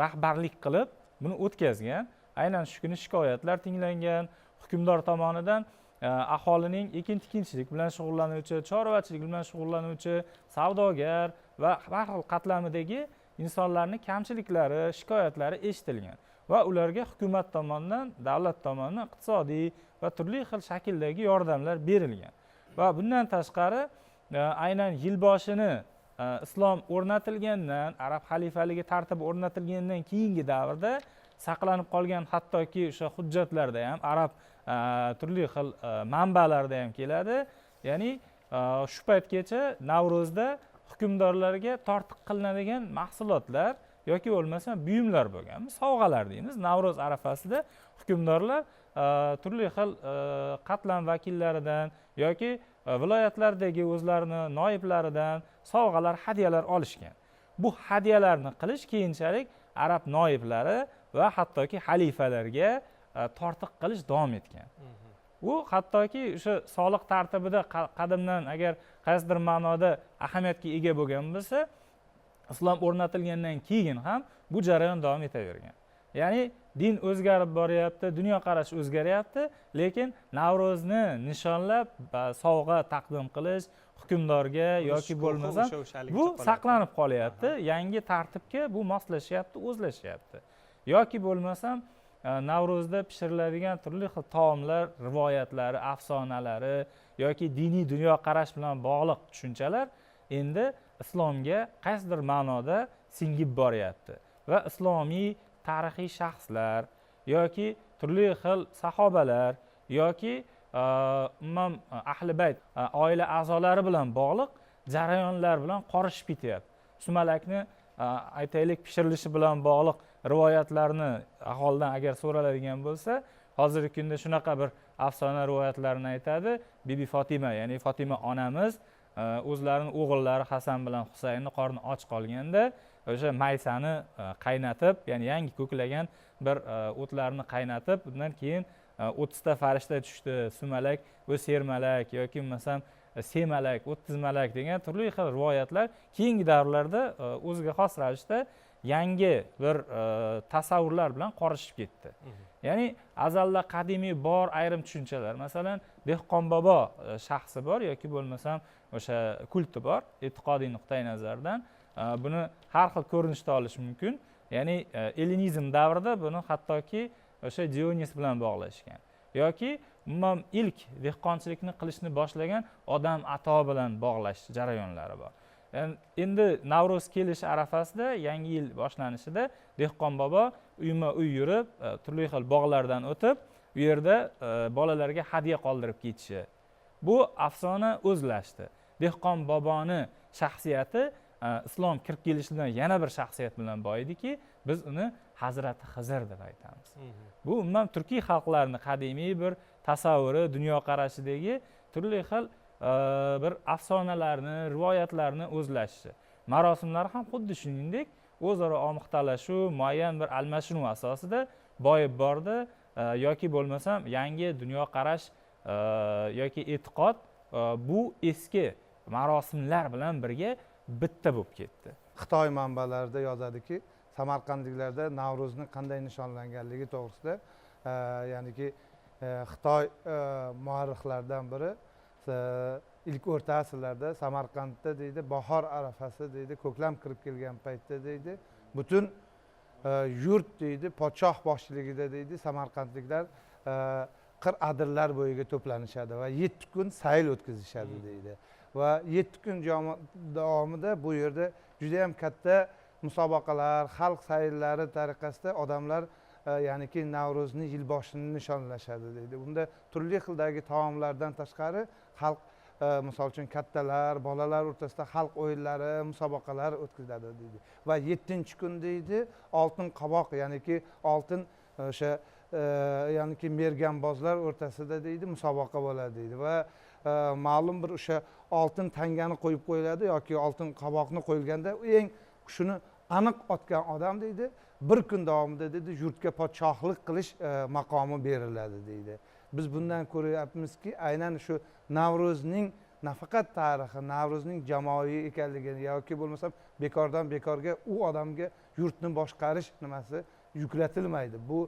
rahbarlik qilib buni o'tkazgan. Aynan shu kuni shikoyatlar tinglangan, hukmdor tomonidan aholining ekin-tikinchilik bilan shug'ullanuvchi, chorvachilik bilan shug'ullanuvchi, savdogar va har xil qatlamidagi insonlarning kamchiliklari, shikoyatlari eshitilgan va ularga hukumat tomonidan, davlat tomonidan iqtisodiy va turli xil shakldagi yordamlar berilgan. Va bundan tashqari aynan yil boshini islom o'rnatilgandan, arab xalifaligi tartibi o'rnatilgandan keyingi davrda saqlanib qolgan, hattoki o'sha hujjatlarda ham, arab turli xil manbalarda ham keladi. Ya'ni shu paytgacha Navruzda hukmdorlarga tortiq qilinadigan mahsulotlar yoki bo'lmasa buyumlar bo'lgan, sovg'alar deymiz. Navruz arafasida hukmdorlar turli xil qatlam vakillaridan yoki viloyatlardagi o'zlarini noiblaridan sovg'alar, hadyalar olishgan. Bu hadyalarni qilish keyinchalik arab noiblari va hattoki xalifalarga tortiq qilish davom etgan. U hattoki o'sha soliq tartibida qadimdan agar qaysidir ma'noda ahamiyatga ega bo'lgan bo'lsa, islom o'rnatilgandan keyin ham bu jarayon davom etavergan. Ya'ni din o'zgarib boryapti, dunyoqarash o'zgaryapti, lekin Navro'zni nishonlab sovg'a taqdim qilish hukmdorga yoki bo'lmasa bu saqlanib qolyapti, yangi tartibga bu moslashyapti, o'zlashyapti. Yoki bo'lmasam Navruzda pishiriladigan turli xil taomlar rivoyatlari, afsonalari yoki diniy dunyoqarash bilan bog'liq tushunchalar endi islomga qaysidir ma'noda singib boryapti va islomiy tarixiy shaxslar yoki turli xil sahobalar yoki umuman ahli bayt oila a'zolari bilan bog'liq jarayonlar bilan qorishib ketyapti. Sumalakni aytaylik pishirilishi bilan bog'liq rivoyatlarni aholidan agar so'raladigan bo'lsa, hozirgi kunda shunaqa bir afsona rivoyatlarni aytadi. Bibi Fotima, ya'ni Fotima onamiz o'zlarining o'g'illari Hasan bilan Husaynni qorni och qolganda o'sha maysani qaynatib, ya'ni yangi ko'klagan bir o'tlarni qaynatib, undan keyin 30 ta farishta tushdi, sumalak va sermalak yoki bo'lmasam semalak, 30 malak degan turli xil rivoyatlar keyingi davrlarda o'ziga xos ravishda yangi bir tasavvurlar bilan qorishib ketdi. Ya'ni azalda qadimiy bor ayrim tushunchalar, masalan, Dehqon bobo shaxsi bor yoki bo'lmasam o'sha kulti bor, e'tiqodiy nuqtai nazardan buni har xil ko'rinishda olish mumkin. Ya'ni ellinizm davrida buni hattoki o'sha Dionis bilan bog'lashgan yoki umuman ilk dehqonchilikni qilishni boshlagan odam ato bilan bog'lash jarayonlari bor. Endi Navruz kelishi arafasida, yangi yil boshlanishida Dehqon bobo uyma-uy yurib, turli xil bog'lardan o'tib, u yerda bolalarga hadya qoldirib ketishi. Bu afsona o'zlashdi. Dehqon boboni shaxsiyati islom kirib kelishi bilan yana bir shaxsiyat bilan boyidiki, biz uni Hazrati Xizr deb aytamiz. Bu umuman turkiy xalqlarning qadimiy bir tasavvuri, dunyoqarashidagi turli xil bir afsonalarni, rivoyatlarni o'zlashishi. Marosimlar ham xuddi shuningdek o'zaro omixtalashuv, muayyan bir almashinuv asosida boyib bordi yoki bo'lmasam yangi dunyoqarash yoki e'tiqod bu eski marosimlar bilan birga bitta bo'lib ketdi. Xitoy manbalarida yozadiki, Samarqandliklarda Navro'zni qanday nishonlanganligi to'g'risida, ya'niki Xitoy muarrixlaridan biri ilk o'rta asrlarda Samarqandda deydi, bahor arafasi deydi, ko'klam kirib kelgan paytda deydi, butun yurt deydi, podshoh boshchiligida deydi, samarqandliklar qir adirlar bo'yiga to'planishadi va 7 kun sayl o'tkazishadi deydi. Va 7 kun davomida bu yerda juda ham katta musobaqalar, xalq sayllari tariqasida odamlar ya'niki Navro'zni yil boshini nishonlashadi deydi. Bunda turli xildagi taomlardan tashqari xalq misol uchun kattalar, bolalar o'rtasida xalq o'yinlari, musobaqalar o'tkaziladi deydi. Va 7-kun deydi oltin qoboq, ya'niki oltin o'sha ya'niki merganbozlar o'rtasida deydi musobaqa bo'ladi deydi. Va ma'lum bir o'sha oltin tangani qo'yib qo'yiladi yoki oltin qoboqni qo'yilganda eng shuni aniq otgan odam deydi bir kun davomida deydi yurtga podshohlik qilish maqomi beriladi deydi. Biz bundan ko'ryapmizki, aynan shu Navruzning nafaqat tarixi, Navruzning jamoaviy ekanligini yoki bo'lmasam bekordan bekorga u odamga yurtni boshqarish nimasi yuklatilmaydi. Bu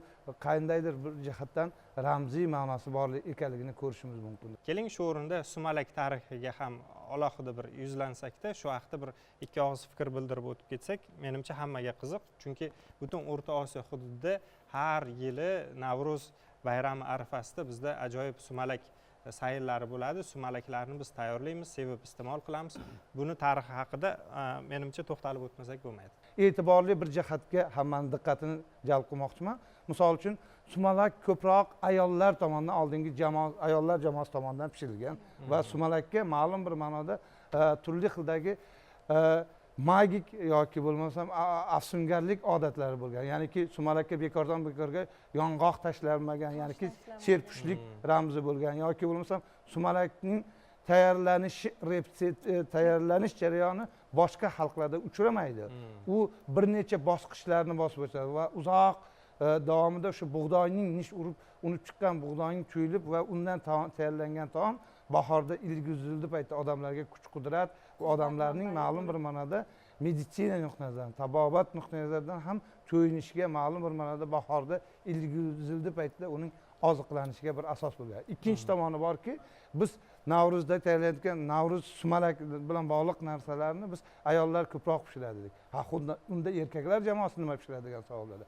qandaydir bir jihatdan ramziy ma'nosi bor ekanligini ko'rishimiz mumkin. Keling shu o'rinda sumalak tarixiga ham alohida bir yuzlansakda, shu haqda bir ikki og'iz fikr bildirib o'tib ketsak, menimcha hammaga qiziq. Chunki butun O'rta Osiyo hududida har yili Navruz bayrami arafasida bizda ajoyib sumalak sayllari bo'ladi. Sumalaklarni biz tayyorlaymiz, sevib iste'mol qilamiz. Buni tarixi haqida menimcha to'xtalib o'tmasak bo'lmaydi. E'tiborli bir jihatga hammaning diqqatini jalb qilmoqchiman. Misol uchun sumalak ko'proq ayollar tomonidan, oldingi jamoa ayollar jamoasi tomonidan pishirilgan va sumalakka ma'lum bir ma'noda turli xildagi magik yoki bo'lmasam afsungarlik odatlari bo'lgan. Ya'niki sumalakka bekordan bekorga yong'oq tashlanmagan, ya'niki serpushlik ramzi bo'lgan yoki bo'lmasam sumalakning tayyorlanish tayyorlanish jarayoni boshqa xalqlarda uchramaydi. U bir necha bosqichlarni bosib o'tadi va uzoq davomida shu bug'doyning nish urib, unib chiqqan bug'doyning tuyulib va undan tayyorlangan taom bahorda ilgizildi paytda odamlarga kuch-qudrat va odamlarning ma'lum bir ma'noda meditsina nuqtai nazaridan, tabobat nuqtai nazaridan ham to'yinishiga ma'lum bir ma'noda bahorda ilgizildi paytda uning oziqlanishiga bir asos bo'lgan. Ikkinchi tomoni borki, biz Navruzda tayyorlanayotgan Navruz sumalak bilan bog'liq narsalarni biz ayollar ko'proq pishiradi dedik. Ha, xuddi unda erkaklar jamoasi nima pishiradi degan savollar.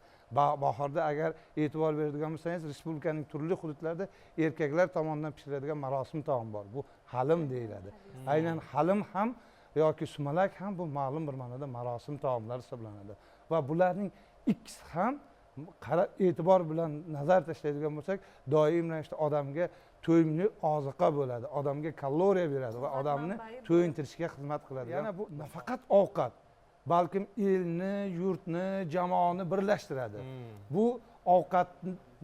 Bahorda agar e'tibor beradigan bo'lsangiz, respublikaning turli hududlarida erkaklar tomonidan pishiriladigan marosim taom bor. Bu halim deyiladi. Aynan halim ham yoki sumalak ham bu ma'lum bir ma'noda marosim taomlari hisoblanadi. Va bularning ikkisi ham qarab e'tibor bilan nazar tashlaydigan bo'lsak, doim ravishda odamga to'yimli oziqa bo'ladi, odamga kaloriya beradi va odamni to'yintirishga xizmat qiladi. Yana bu nafaqat ovqat, balkim elni, yurtni, jamoani birlashtiradi. Bu ovqat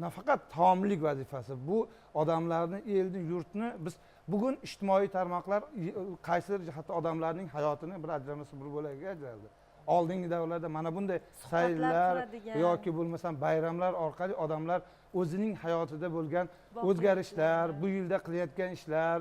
nafaqat taomlik vazifasi, bu odamlarni, elni, yurtni biz bugun ijtimoiy tarmoqlar qaysidir jihatda odamlarning hayotini bir ajramasi bir bo'lagiga ajraldi. Oldingi davrlarda mana bunday sayllar yoki bo'lmasam bayramlar orqali odamlar o'zining hayotida bo'lgan o'zgarishlar, bu yilda qilayotgan ishlar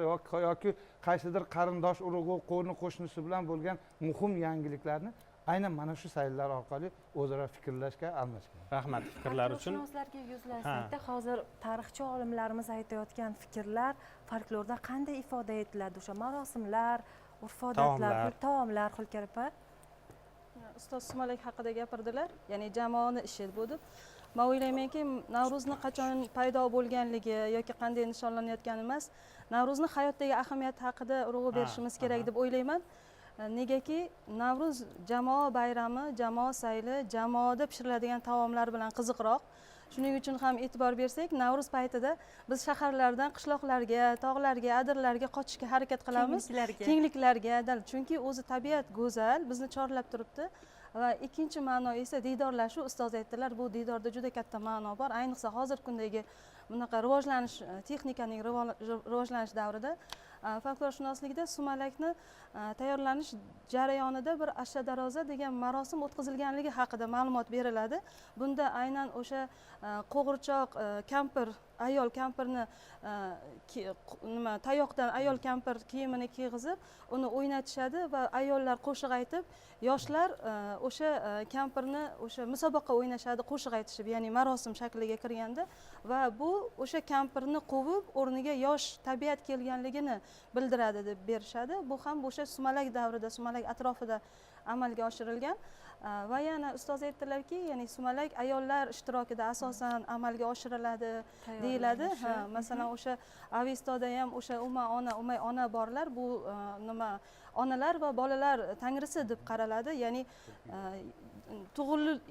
yoki qaysidir qarindosh urug'i, qo'ni qo'shnisi bilan bo'lgan muhim yangiliklarni aynan mana shu sayllar orqali o'zaro fikrlashga, almashgan. Rahmat fikrlar uchun. Folklorlarga yuzlansakda, hozir tarixchi olimlarimiz aytayotgan fikrlar folklorda qanday ifoda etiladi? O'sha marosimlar, urf-odatlar, taomlar, Hulkar opa. Ustoz sumalak haqida gapirdilar, ya'ni jamoani ishi bu deb. Men o'ylaymanki, Navro'zni qachon paydo bo'lganligi yoki qanday nishonlanayotgani emas, Navro'zni hayotdagi ahamiyati haqida urg'u berishimiz kerak deb o'ylayman. Negaki Navruz jamoa bayrami, jamoa sayli, jamoada pishiriladigan taomlar bilan qiziqroq. Shuning uchun ham e'tibor bersak, Navruz paytida biz shaharlardan qishloqlarga, tog'larga, adirlarga qochishga harakat qilamiz. Kengliklarga, chunki o'zi tabiat go'zal, bizni chorlab turibdi. Va ikkinchi ma'no esa diydorlashuv. Ustoz aytdilar, bu diydorda juda katta ma'no bor. Ayniqsa hozirgi kundagi bunaqa rivojlanish, texnikaning rivojlanish davrida folklorshunoslikda sumalakni tayyorlanish jarayonida bir ashadaroza degan marosim o'tkazilganligi haqida ma'lumot beriladi. Bunda aynan o'sha qo'g'irchoq kampir, ayol kampirni nima tayoqdan ayol kampir kiyimini kiygizib, uni o'ynatishadi va ayollar qo'shiq aytib, yoshlar o'sha kampirni o'sha musobaqa o'ynashadi qo'shiq aytishib, ya'ni marosim shakliga kirganda va bu o'sha kampirni quvib o'rniga yosh tabiat kelganligini bildiradi deb berishadi. Bu ham o'sha sumalak davrida, sumalak atrofida amalga oshirilgan. Va yana ustoz aytdilarki, ya'ni sumalak ayollar ishtirokida asosan amalga oshiriladi Deyiladi. Ha, masalan, o'sha Avestoda ham o'sha Uma ona, Umay ona borlar, bu nima, onalar va bolalar tangrisi deb qaraladi. Ya'ni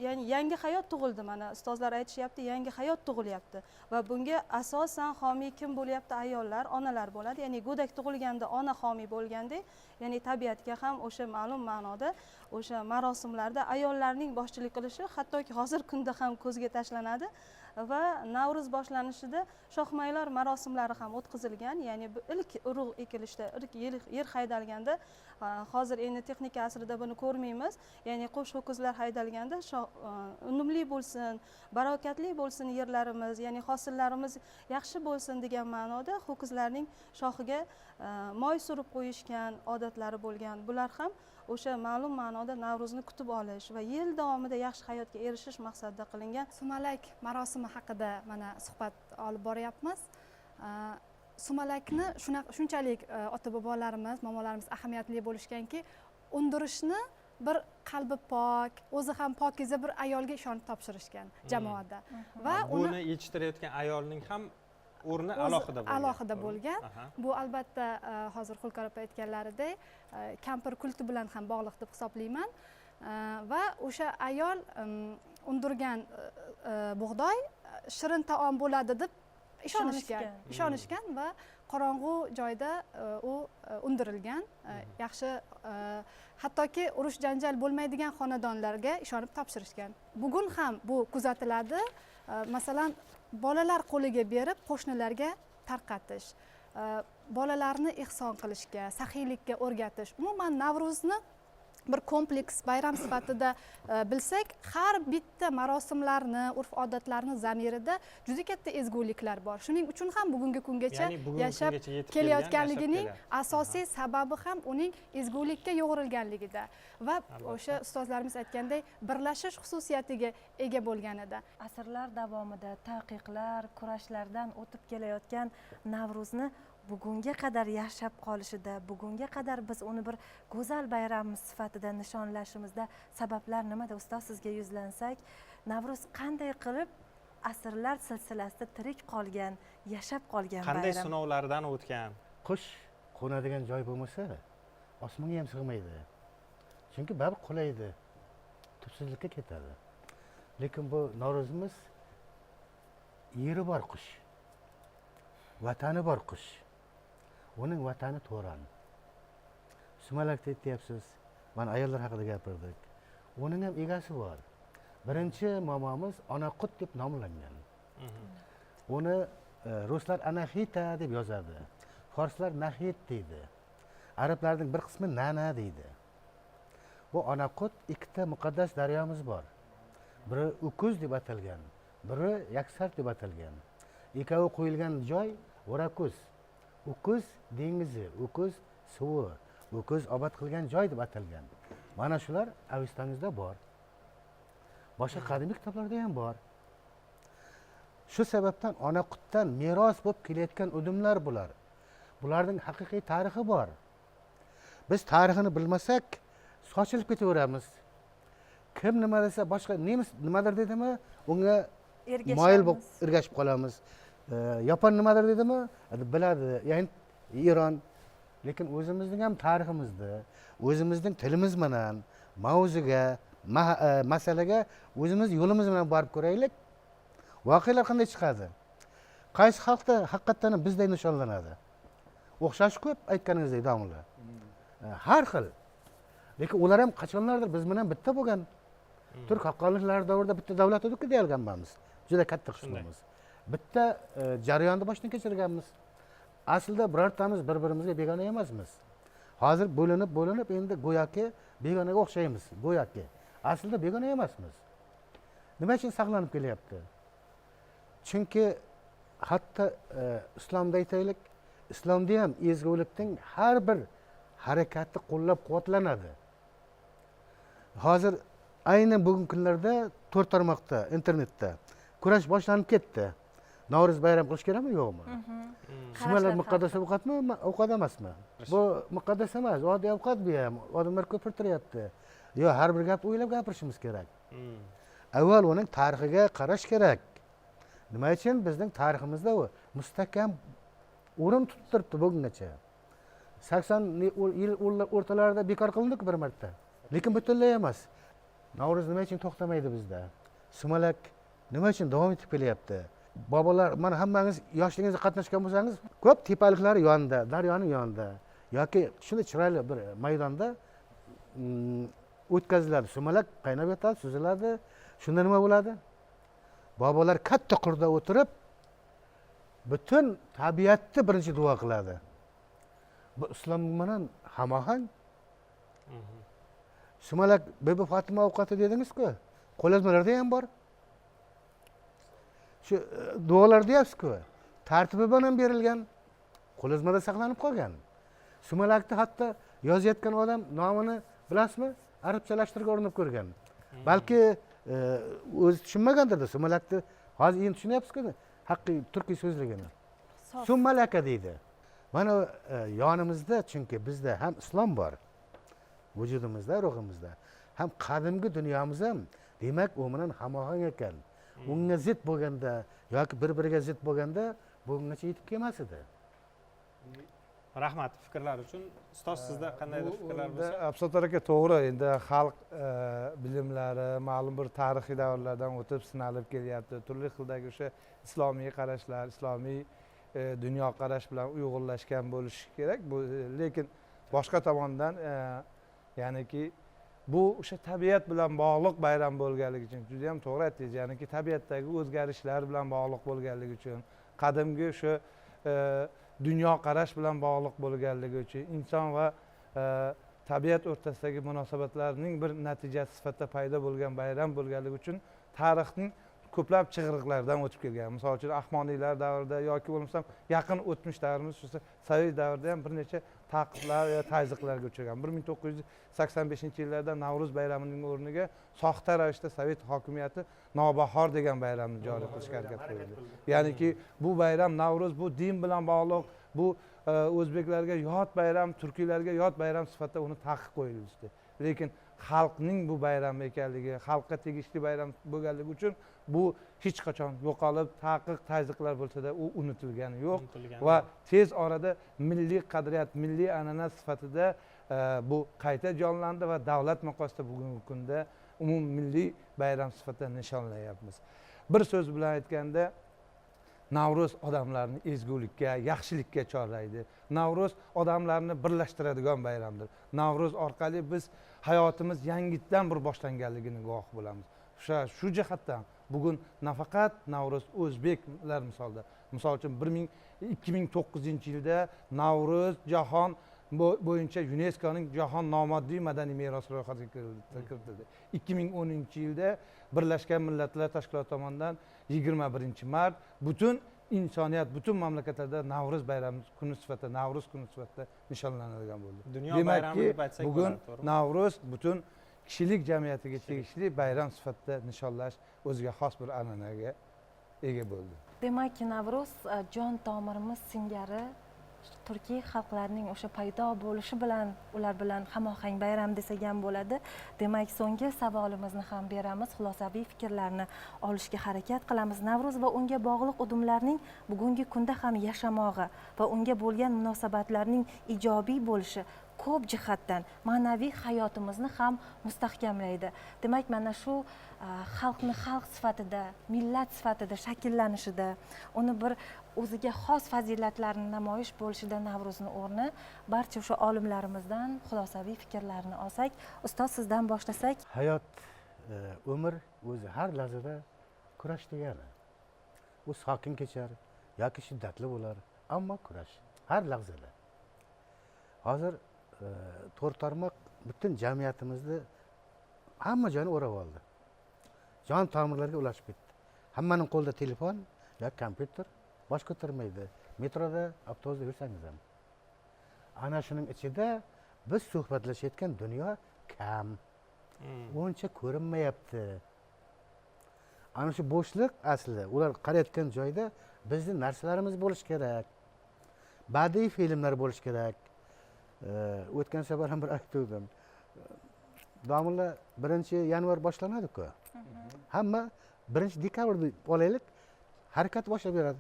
ya'ni yangi hayot tug'ildi. Mana ustozlar aytishyapti, yangi hayot tug'ilyapti va bunga asosan homiy kim bo'lyapti? Ayollar, onalar bo'ladi. Ya'ni go'dak tug'ilganda ona homiy bo'lgandek, ya'ni tabiatga ham o'sha ma'lum ma'noda o'sha marosimlarda ayollarning boshchilik qilishi hattoki hozir kunda ham ko'zga tashlanadi. Va Navro'z boshlanishida shohmaylar marosimlari ham o'tkazilgan. Ya'ni bu ilk urug' ekilishda, ilk yer haydalganda, hozir endi texnika asrida buni ko'rmaymiz. Ya'ni qo'sh ho'kizlar haydalganda unumli bo'lsin, barakatli bo'lsin yerlarimiz, ya'ni hosillarimiz yaxshi bo'lsin degan ma'noda ho'kizlarning shoxiga moy surib qo'yishgan odatlari bo'lgan. Bular ham o'sha ma'lum ma'noda Navro'zni kutib olish va yil davomida yaxshi hayotga erishish maqsadida qilingan. Sumalak marosimi haqida mana suhbat olib boryapmiz. Sumalakni shunchalik ota bobolarimiz, momolarimiz ahamiyatli bo'lishganki, undirishni bir qalbi pok, o'zi ham pokiza bir ayolga ishonib topshirishgan jamoada. Va buni yetishtirayotgan ayolning ham o'rni alohida bo'lgan. Alohida bo'lgan. Bu albatta hozir Xulkor opa aytganlaridek kampir kulti bilan ham bog'liq deb hisoblayman. Va o'sha ayol undirgan bug'doy shirin taom bo'ladi deb ishonishgan. Ishonishgan va qorong'u joyda u undirilgan. Yaxshi, hattoki urush janjal bo'lmaydigan xonadonlarga ishonib topshirishgan. Bugun ham bu kuzatiladi. Masalan, bolalar qo'liga berib qo'shnilarga tarqatish, bolalarni ehson qilishga, saxiylikka o'rgatish. Umuman Navro'zni bir kompleks bayram sifatida bilsak, har bitta marosimlarni, urf-odatlarni zamirida juda katta ezguliklar bor. Shuning uchun ham bugungi kungacha yashab kelayotganligining asosiy sababi ham uning ezgulikka yo'g'rilganligida va o'sha ustozlarimiz aytgandek birlashish xususiyatiga ega bo'lganida. Asrlar davomida taqiqlar, kurashlardan o'tib kelayotgan Navro'zni bugunga qadar yashab qolishida, bugunga qadar biz uni bir go'zal bayramimiz sifatida nishonlashimizda sabablar nimada? Ustoz, sizga yuzlansak, Navro'z qanday qilib asrlar silsilasida tirik qolgan, yashab qolgan bayram? Qanday sinovlardan o'tgan? Qush qo'nadigan joy bo'lmasa, osmonga ham sig'maydi. Chunki baribir qulaydi, tubsizlikka ketadi. Lekin bu Navro'zimiz yeri bor qush, vatani bor qush. Uning vatani To'ron. Sumalakda aytyapsiz, mana ayollar haqida gapirdik. Uning ham egasi bor. Birinchi momomiz Onaqut deb nomlangan. Uni ruslar Anahita deb yozadi. Forslar Nahid deydi. Arablarning bir qismi Nana deydi. Bu Onaqut ikkita muqaddas daryomiz bor. Biri Ukuz deb atalgan, biri Yaksart deb atalgan. Ikkovi qo'yilgan joy O'rakuz. Ukuz dengizi, Ukuz suvi, Ukuz obod qilgan joy deb atalgan. Mana shular Avestangizda bor. Boshqa qadimiy kitoblarda ham bor. Shu sababdan Onaqutdan meros bo'lib kelayotgan udumlar bular. Bularning haqiqiy tarixi bor. Biz tarixini bilmasak, sochilib ketaveramiz. Kim nima desa, boshqa nemis nimadir dedimi, unga moyil bo'lib ergashib qolamiz. Yapon nimadir dedimi, biladi, ya'ni Eron. Lekin o'zimizning ham tariximizni, o'zimizning tilimiz bilan mavzuga, masalaga o'zimiz yo'limiz bilan borib ko'raylik. Voqealar qanday chiqadi? Qaysi xalqda haqiqatan ham bizday nishonlanadi? O'xshash ko'p, aytganingizdek domla. Har xil. Lekin ular ham qachonlardir biz bilan bitta bo'lgan. Turk xaqonliklari davrida bitta davlat edik deyilganmiz. Juda katta qismimiz. Bitta jarayonni boshdan kechirganmiz. Aslida birortamiz bir-birimizga begona emasmiz. Hozir bo'linib endi go'yoki begonaga o'xshaymiz, go'yoki. Aslida begona emasmiz. Nima uchun saqlanib kelyapti? Chunki hatto islomda aytaylik, islomda ham ezgulikning har bir harakati qo'llab-quvvatlanadi. Hozir aynan bugungi kunlarda to'rt tarmoqda, internetda kurash boshlanib ketdi. Navro'z bayram qilish kerakmi, yo'qmi? Sumalak muqaddas ovqatmi, ovqat emasmi? Bu muqaddas emas, oddiy ovqat bu ham. Odamlar ko'pirtiryapti. Yo, har bir gap o'ylab gapirishimiz kerak. Avval uning tarixiga qarash kerak. Nima uchun bizning tariximizda u mustahkam o'rin tutib turibdi bugungacha. 80 yil o'rtalarida bekor qilindi-ku bir marta. Lekin butunlay emas. Navro'z nima uchun to'xtamaydi bizda? Sumalak nima uchun davom etib kelyapti? Bobolar, mana hammangiz yoshligingizda qatnashgan bo'lsangiz, ko'p tepaliklar yonida, daryoning yonida yoki shunday chiroyli bir maydonda o'tkaziladi. Sumalak qaynab yotadi, suziladi. Shunda nima bo'ladi? Bobolar katta qurda o'tirib butun tabiatni birinchi duo qiladi. Bu islom bilan hamohang. Sumalak Bibi Fatima ovqati dedingiz-ku, qo'lyozmalarda ham bor. Shu duolar deyapsiz-ku, tartibi bilan berilgan, qo'lyozmada saqlanib qolgan. Sumalakni hatto yozayotgan odam nomini bilasizmi? Arabchalashtirishga urinib ko'rgan. Balki o'zi tushunmagandir-da sumalakni. Hozir endi tushunyapsiz-ku, haqiqiy turkiy so'zligini. Sumalaka deydi. Mana yonimizda, chunki bizda ham islom bor, vujudimizda, ruhimizda, ham qadimgi dunyomiz ham, demak, u bilan hamohang ekan. Unga zid bo'lganda yoki bir-biriga zid bo'lganda bugungacha yetib kelmas edi. Rahmat fikrlar uchun. Ustoz, sizda qandaydir fikrlar bo'lsa? Absattor aka to'g'ri, endi xalq bilimlari ma'lum bir tarixiy davrlardan o'tib sinalib kelyapti. Turli xildagi o'sha islomiy qarashlar, islomiy dunyoqarash bilan uyg'unlashgan bo'lishi kerak. Bu lekin boshqa tomondan ya'niki bu o'sha tabiat bilan bog'liq bayram bo'lganligi uchun juda ham to'g'ri aytdingiz, ya'niki tabiatdagi o'zgarishlar bilan bog'liq bo'lganligi uchun, qadimgi o'sha dunyoqarash bilan bog'liq bo'lganligi uchun, inson va tabiat o'rtasidagi munosabatlarning bir natijasi sifatida paydo bo'lgan bayram bo'lganligi uchun tarixning ko'plab chig'iriqlardan o'tib kelgan. Misol uchun Ahmoniylar davrida yoki bo'lmasam yaqin o'tmish davrimiz shu Sovet davrida ham bir necha ta'qiblar va tazyiqlarga uchragan. 1985-yillarda Navro'z bayramining o'rniga soxta ravishda Sovet hokimiyati Navbahor degan bayramni joriy qilishga harakat qildi. Ya'niki bu bayram Navro'z bu din bilan bog'liq, bu o'zbeklarga yot bayram, turkiylarga yot bayram sifatida uni taqiq qo'yildi. Lekin xalqning bu bayrami ekanligi, xalqqa tegishli bayram bo'lganligi uchun bu hech qachon yo'qolib, taqiq, tazyiqlar bo'lsa-da u unutilgani yo'q va tez orada milliy qadriyat, milliy an'ana sifatida bu qayta jonlandi va davlat miqyosida bugungi kunda umummilliy bayram sifatida nishonlayapmiz. Bir so'z bilan aytganda, Navro'z odamlarni ezgulikka, yaxshilikka chorlaydi. Navro'z odamlarni birlashtiradigan bayramdir. Navro'z orqali biz hayotimiz yangitdan bir boshlanganligini guvoh bo'lamiz. Shu jihatdan bugun nafaqat Navro'z o'zbeklar misolida, misol uchun 2009-yilda Navro'z jahon bo'yicha UNESCOning jahon nomoddiy madaniy merosi ro'yxatiga kiritildi. 2010-yilda Birlashgan Millatlar Tashkiloti tomonidan 21 mart butun insoniyat, butun mamlakatlarda Navro'z bayrami kuni sifatida, Navro'z kuni sifatida nishonlanadigan bo'ldi. Dunyo bayrami deb aytsak bugun Navro'z butun kishilik jamiyatiga tegishli bayram sifatida nishonlash o'ziga xos bir an'anaga ega bo'ldi. Demak, Navro'z jon tomirimiz singari turkiy xalqlarning o'sha paydo bo'lishi bilan ular bilan hamohang bayram desak ham bo'ladi. Demak, so'nggi savolimizni ham beramiz, xulosaviy fikrlarni olishga harakat qilamiz. Navro'z va unga bog'liq udumlarning bugungi kunda ham yashamog'i va unga bo'lgan munosabatlarning ijobiy bo'lishi ko'p jihatdan ma'naviy hayotimizni ham mustahkamlaydi. Demak, mana shu xalqni xalq sifatida, millat sifatida shakllanishida, uni bir o'ziga xos fazilatlarni namoyish bo'lishida Navro'zni o'rni, barcha o'sha olimlarimizdan xulosaviy fikrlarni olsak, ustoz sizdan boshlasak. Hayot, umr o'zi har lahzada kurash degani. U sokin kechar yoki shiddatli bo'lar, ammo kurash har lahzada. Hozir to'r tarmoq butun jamiyatimizni hamma joyini o'rab oldi. Jon tomirlarga ulashib ketdi. Hammaning qo'lida telefon yoki kompyuter, bosh ko'tarmaydi. Metroda, avtobusda yursangiz ham. Ana shuning ichida biz suhbatlashayotgan dunyo kam. Uncha ko'rinmayapti. Ana shu bo'shliq asli ular qarayotgan joyda bizni narsalarimiz bo'lishi kerak. Badiiy filmlar bo'lishi kerak. O'tgan safar ham bir aytgandim. Domla 1 yanvar boshlanadi-ku. Hamma 1 dekabrda olaylik, Harakat boshlab beradi.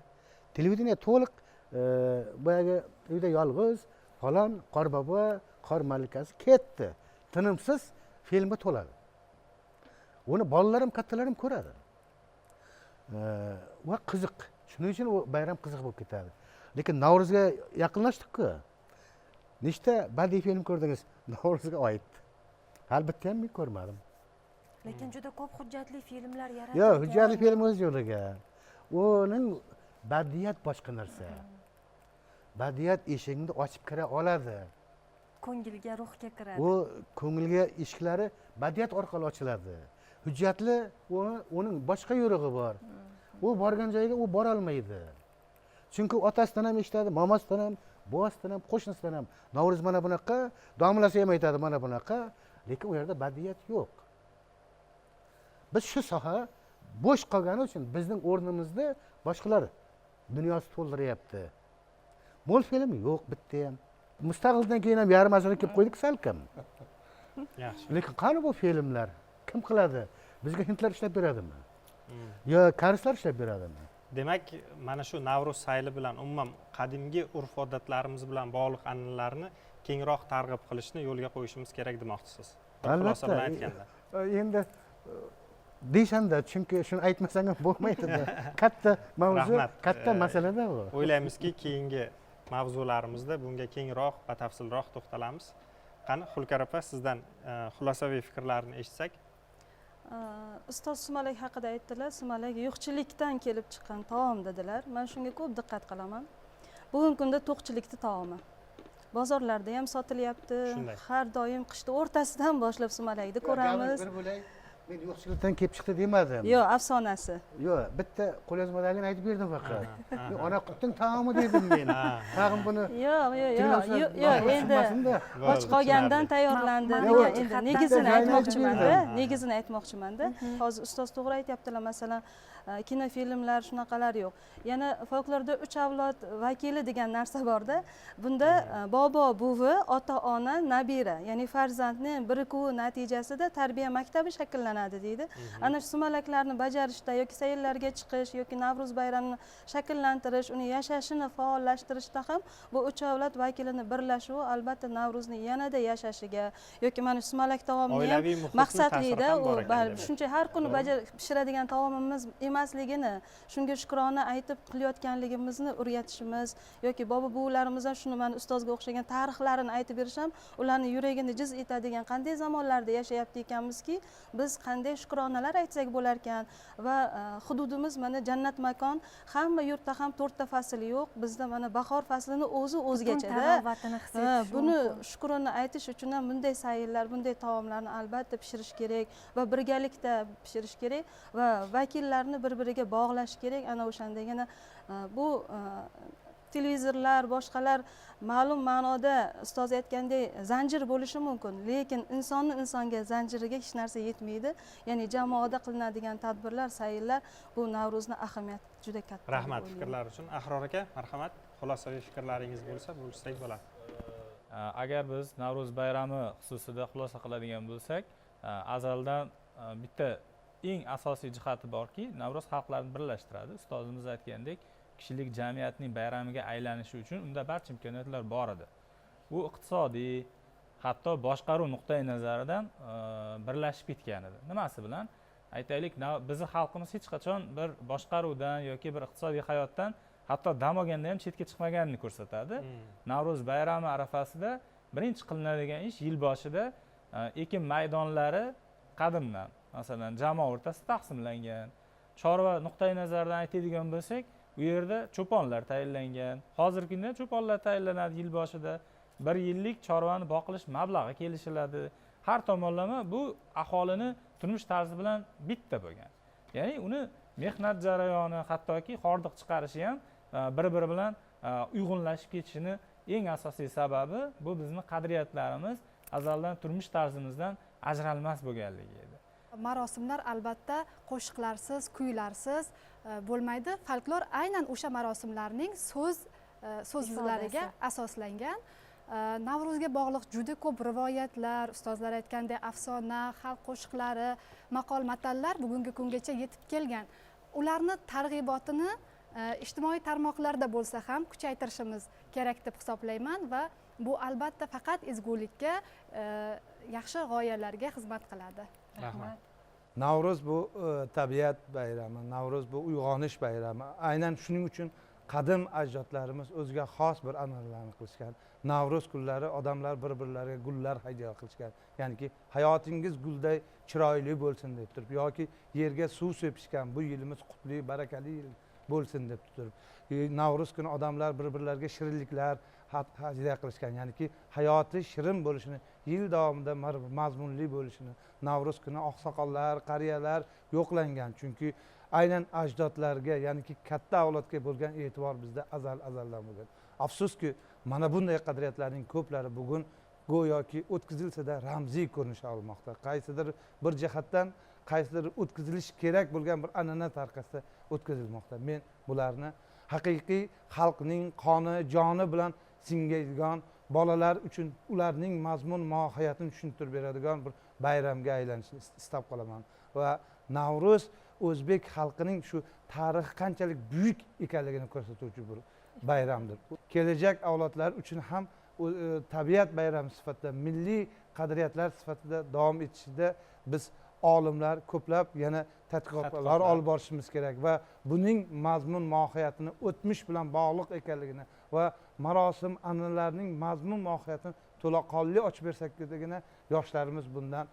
Televideniye to'liq boyagi uyda yolg'iz falon qorbobo, qor malikasi ketdi. Tinimsiz filmga to'ladi. Uni bolalar ham, kattalar ham ko'radi. Va qiziq. Shuning uchun u bayram qiziq bo'lib ketadi. Lekin Navruzga yaqinlashdik-ku. Nechta badiiy film ko'rdingiz Navruzga oid? Hali bitta ham men ko'rmadim. Lekin juda ko'p hujjatli filmlar yaratilgan. Yo'q, hujjatli film o'z yo'liga. Uning badiiyat boshqa narsa. Badiiyat eshigini ochib kira oladi. Ko'ngilga, ruhga kiradi. U ko'ngilga eshiklari badiiyat orqali ochiladi. Hujjatli uning boshqa yo'rig'i bor. U borgan joyiga u bora olmaydi. Chunki otasidan ham eshitadi, momasidan ham, buvasidan ham, qo'shnisidan ham. Navruz mana bunaqa, domlasi ham aytadi mana bunaqa, lekin u yerda badiiyat yo'q. Biz shu soha bo'sh qolgani uchun bizning o'rnimizni boshqalar dunyosi to'ldiryapti. Multfilm yo'q bitta ham. Mustaqildan keyin ham yarim asrga kelib qo'ydik salkam. Yaxshi. Lekin qani bu filmlar? Kim qiladi? Bizga hindlar ishlab beradimi? Yo koreyslar ishlab beradimi? Demak, mana shu Navruz sayli bilan umuman qadimgi urf-odatlarimiz bilan bog'liq an'analarni kengroq targ'ib qilishni yo'lga qo'yishimiz kerak demoqchisiz. Bir xulosa bilan aytganda. Endi deyshanda, chunki shuni aytmasang ham bo'lmaydi. Katta mavzu, katta masalada bu. O'ylaymizki, keyingi mavzularimizda bunga kengroq, batafsilroq to'xtalamiz. Qani, Xulkar opa, sizdan xulosaviy fikrlarni eshitsak. Ustoz sumalak haqida aytdilar. Sumalak yo'qchilikdan kelib chiqqan taom dedilar. Men shunga ko'p diqqat qilaman. Bugungi kunda to'qchilikning taomi. Bozorlarda ham sotilyapti. Har doim qishda o'rtasidan boshlab sumalakni ko'ramiz. Men yo'qchilikdan kelib chiqdi demadim. Yo'q, afsonasi. Yo'q, bitta qo'lyozmadagini aytib berdim faqat. Men ona qutning taomi dedim men. Tag'in buni Yo'q, yo'q, yo'q, yo'q, endi och qolgandan tayyorlandi degan endi negizini aytmoqchiman-da, negizini aytmoqchiman-da. Hozir ustoz to'g'ri aytyaptilar, masalan, kinofilmlar shunaqalar yo'q. Yana folklorda 3 avlod vakili degan narsa borda. Bunda bobo, buvi, ota-ona, nabira, ya'ni farzandni birikuvi natijasida tarbiya maktabi shakllanadi deydi. Ana shu sumalaklarni bajarishda yoki sayillarga chiqish yoki Navruz bayramini shakllantirish, uni yashashini faollashtirishda ham bu 3 avlod vakilini birlashuvi albatta Navruzni yanada yashashiga yoki mana shu sumalak taomini ham maqsadlida u shuncha har kuni pishiradigan taomimiz emasligini, shunga shukrona aytib qilayotganligimizni o'rgatishimiz yoki bobo buvalarimizdan shuni mana ustozga o'xshagan tarixlarini aytib berish ham ularni yuragini jiz etadigan qanday zamonlarda yashayapti ekanmizki, biz qanday shukronalar aytsak bo'larkan va hududimiz mana jannat makon, hamma yurtda ham 4 ta fasl yo'q, bizda mana bahor faslini o'zi o'zgachada. Buni shukrona aytish uchun ham bunday sayillar, bunday taomlarni albatta pishirish kerak va birgalikda pishirish kerak va vakillarni bir-biriga bog'lash kerak. Ana o'shandagina bu televizorlar, boshqalar ma'lum ma'noda ustoz aytgandek zanjir bo'lishi mumkin, lekin insonni insonga zanjiriga hech narsa yetmaydi. Ya'ni jamoada qilinadigan tadbirlar, sayillar bu Navruzni ahamiyati juda katta. Rahmat fikrlar uchun. Ahror aka, marhamat, xulosaviy fikrlaringiz bo'lsa bo'lishsak bo'ladi. Agar biz Navruz bayrami xususida xulosa qiladigan bo'lsak, azaldan bitta eng asosiy jihati borki, Navruz xalqlarni birlashtiradi. Ustozimiz aytgandek, kishilik jamiyatning bayramiga aylanishi uchun unda barcha imkoniyatlar bor edi. U iqtisodiy, hatto boshqaruv nuqtai nazaridan birlashib ketgan edi. Nimasi bilan? Aytaylik, bizni xalqimiz hech qachon bir boshqaruvdan yoki bir iqtisodiy hayotdan hatto dam olganda ham chetga chiqmaganini ko'rsatadi. Navruz bayrami arafasida birinchi qilinadigan ish yil boshida ekin maydonlari qadimdan, masalan, jamoa o'rtasida taqsimlangan. Chorva nuqtai nazaridan aytadigan bo'lsak, u yerda cho'ponlar tayinlangan. Hozirgi kunda cho'ponlar tayinlanadi yil boshida. Bir yillik chorvani boqilish mablag'i kelishiladi. Har tomonlama bu aholini turmush tarzi bilan bitta bo'lgan. Ya'ni uni mehnat jarayoni, hattoki hordiq chiqarishi ham bir-biri bilan uyg'unlashib ketishini eng asosiy sababi bu bizni qadriyatlarimiz azaldan turmush tarzimizdan ajralmas bo'lganligi edi. Marosimlar albatta qo'shiqlarsiz, kuylarsiz bo'lmaydi. Folklor aynan o'sha marosimlarning so'zlariga asoslangan. Navruzga bog'liq juda ko'p rivoyatlar, ustozlar aytgandek afsona, xalq qo'shiqlari, maqol matallar bugungi kungacha yetib kelgan. Ularni targ'ibotini ijtimoiy tarmoqlarda bo'lsa ham kuchaytirishimiz kerak deb hisoblayman va bu albatta faqat ezgulikka, yaxshi g'oyalarga xizmat qiladi. Rahmat. Navruz bu tabiat bayrami, Navruz bu uyg'onish bayrami. Aynan shuning uchun qadim ajdodlarimiz o'ziga xos bir an'analarni qilishgan. Navruz kunlari odamlar bir-birlariga gullar hadya qilishgan. Ya'niki hayotingiz gulday chiroyli bo'lsin deb turib, yoki yerga suv sepishgan, bu yilimiz qutli, barakali yil bo'lsin deb turib. Navruz kuni odamlar bir-birlariga shirinliklar hadya qilishgan. Ya'niki hayoti shirin bo'lishini, yil davomida mazmunli bo'lishini. Navruz kuni oqsoqollar, qariyalar yo'qlangan. Chunki aynan ajdodlarga, ya'niki katta avlodga bo'lgan e'tibor bizda azal-azaldan bo'lgan. Afsuski, mana bunday qadriyatlarning ko'plari bugun go'yoki o'tkazilsa-da ramziy ko'rinish olmoqda. Qaysidir bir jihatdan qaysidir o'tkazilishi kerak bo'lgan bir an'ana tariqasida o'tkazilmoqda. Men bularni haqiqiy xalqning qoni, joni bilan singadigan, bolalar uchun ularning mazmun mohiyatini tushuntirib beradigan bir bayramga aylanishini istab qolaman. Va Navruz o'zbek xalqining shu tarixi qanchalik buyuk ekanligini ko'rsatuvchi bir bayramdir. Kelajak avlodlar uchun ham tabiat bayrami sifatida, milliy qadriyatlar sifatida davom etishida biz olimlar ko'plab yana tadqiqotlar olib borishimiz kerak va buning mazmun mohiyatini o'tmish bilan bog'liq ekanligini va marosim an'analarning mazmun mohiyatini to'laqonli ochib bersakgina yoshlarimiz bundan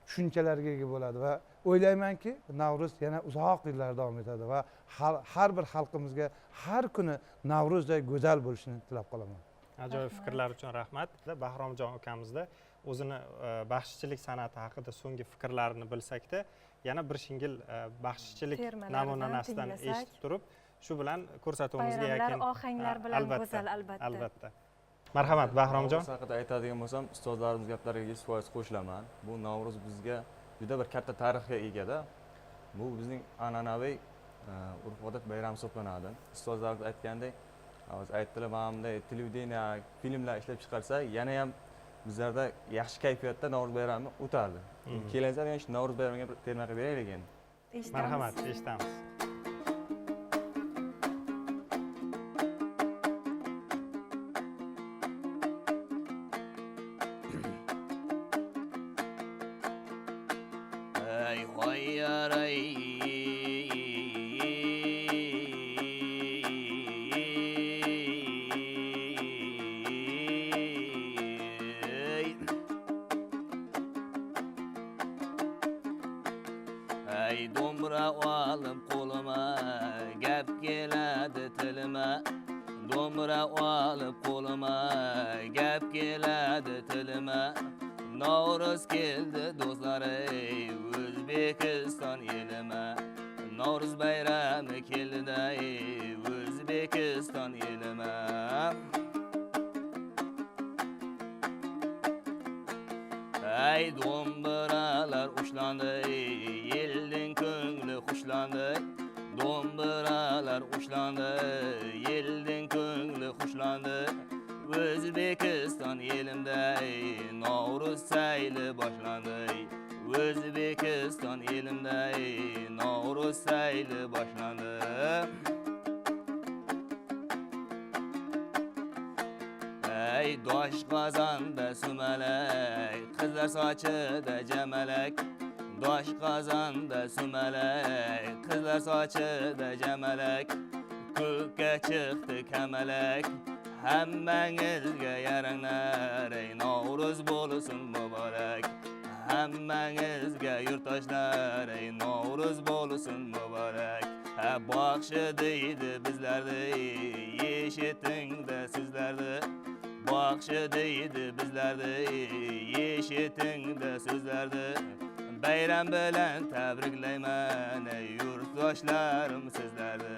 tushunchalarga ega bo'ladi va o'ylaymanki, Navruz yana uzoq yillar davom etadi va har bir xalqimizga har kuni Navruzday go'zal bo'lishini tilab qolaman. Ajoyib fikrlar uchun rahmat. Bahromjon ukamizda o'zini baxshichilik san'ati haqida so'nggi fikrlarini bilsakda, yana bir shingil baxshichilik namunasidan eshitib turib, shu bilan ko'rsatuvimizga yakun. Ohanglar bilan go'zal albatta. Albatta. Marhamat Bahromjon. Navruz haqida aytadigan bo'lsam, ustozlarimiz gaplariga 100% qo'shilaman. Bu Navruz bizga juda bir katta tarixga egada. Bu bizning an'anaviy urf-odat bayrami hisoblanadi. Ustozlarimiz aytgandek, hozir aytdilar, mana bunday televideniya, filmlar ishlab chiqarsa, yana ham bizlarda yaxshi kayfiyatda Navruz bayrami o'tardi. Kelajak yana shu Navruz bayramiga bir terma qilib beraylik endi. Marhamat, eshitamiz. Ay hoy ay do'mbira olib qo'lima, gap keladi tilima. Do'mbira olib qo'lima, gap keladi tilima. Navruz keldi do'stlar, ey O'zbekiston elima. Navruz bayrami keldi, ey O'zbekiston elima. Ay do'mbiralar ushlandi, elning ko'ngli xushlandi. Do'mbiralar ushlandi, elning ko'ngli xushlandi. O'zbekiston elimda Navruz sayli boshlandi. O'zbekiston elimda Navruz sayli boshlandi. Ay dosh qozonda sumalak, qizlar sochida jamalak. Dosh qozonda sumalak, qizlar sochida jamalak. Ko'kka chiqdi kamalak, hammangizga yaranglar, ey Navruz bo'lsin muborak. Hammangizga yurtdoshlar, ey Navruz bo'lsin muborak. Ha baxshi deydi bizlarni, eshitingda sizlarni. Baxshi deydi bizlarni, eshitingda so'zlarni. Bayram bilan tabriklayman, ey yurtdoshlarim sizlarni.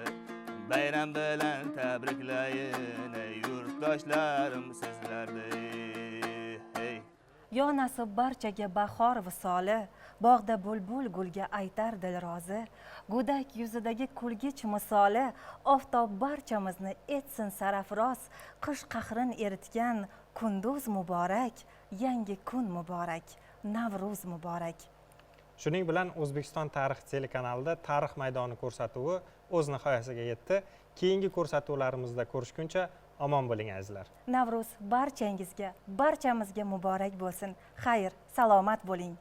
Bayram bilan tabriklayin, ey yurtdoshlarim sizlarni. Hey. Yo nasib barchaga bahor visoli, bog'da bulbul gulga aytar dilrozi, go'dak yuzidagi kulgich misoli, oftob barchamizni etsin sarafroz, qish qahrin eritgan kunduz muborak, yangi kun muborak, Navruz muborak. Shuning bilan O'zbekiston tarixi telekanalida Tarix maydoni ko'rsatuvi o'z nihoyasiga yetdi. Keyingi ko'rsatuvlarimizda ko'rishguncha omon bo'ling, azizlar. Navruz barchangizga, barchamizga muborak bo'lsin. Xayr, salomat bo'ling.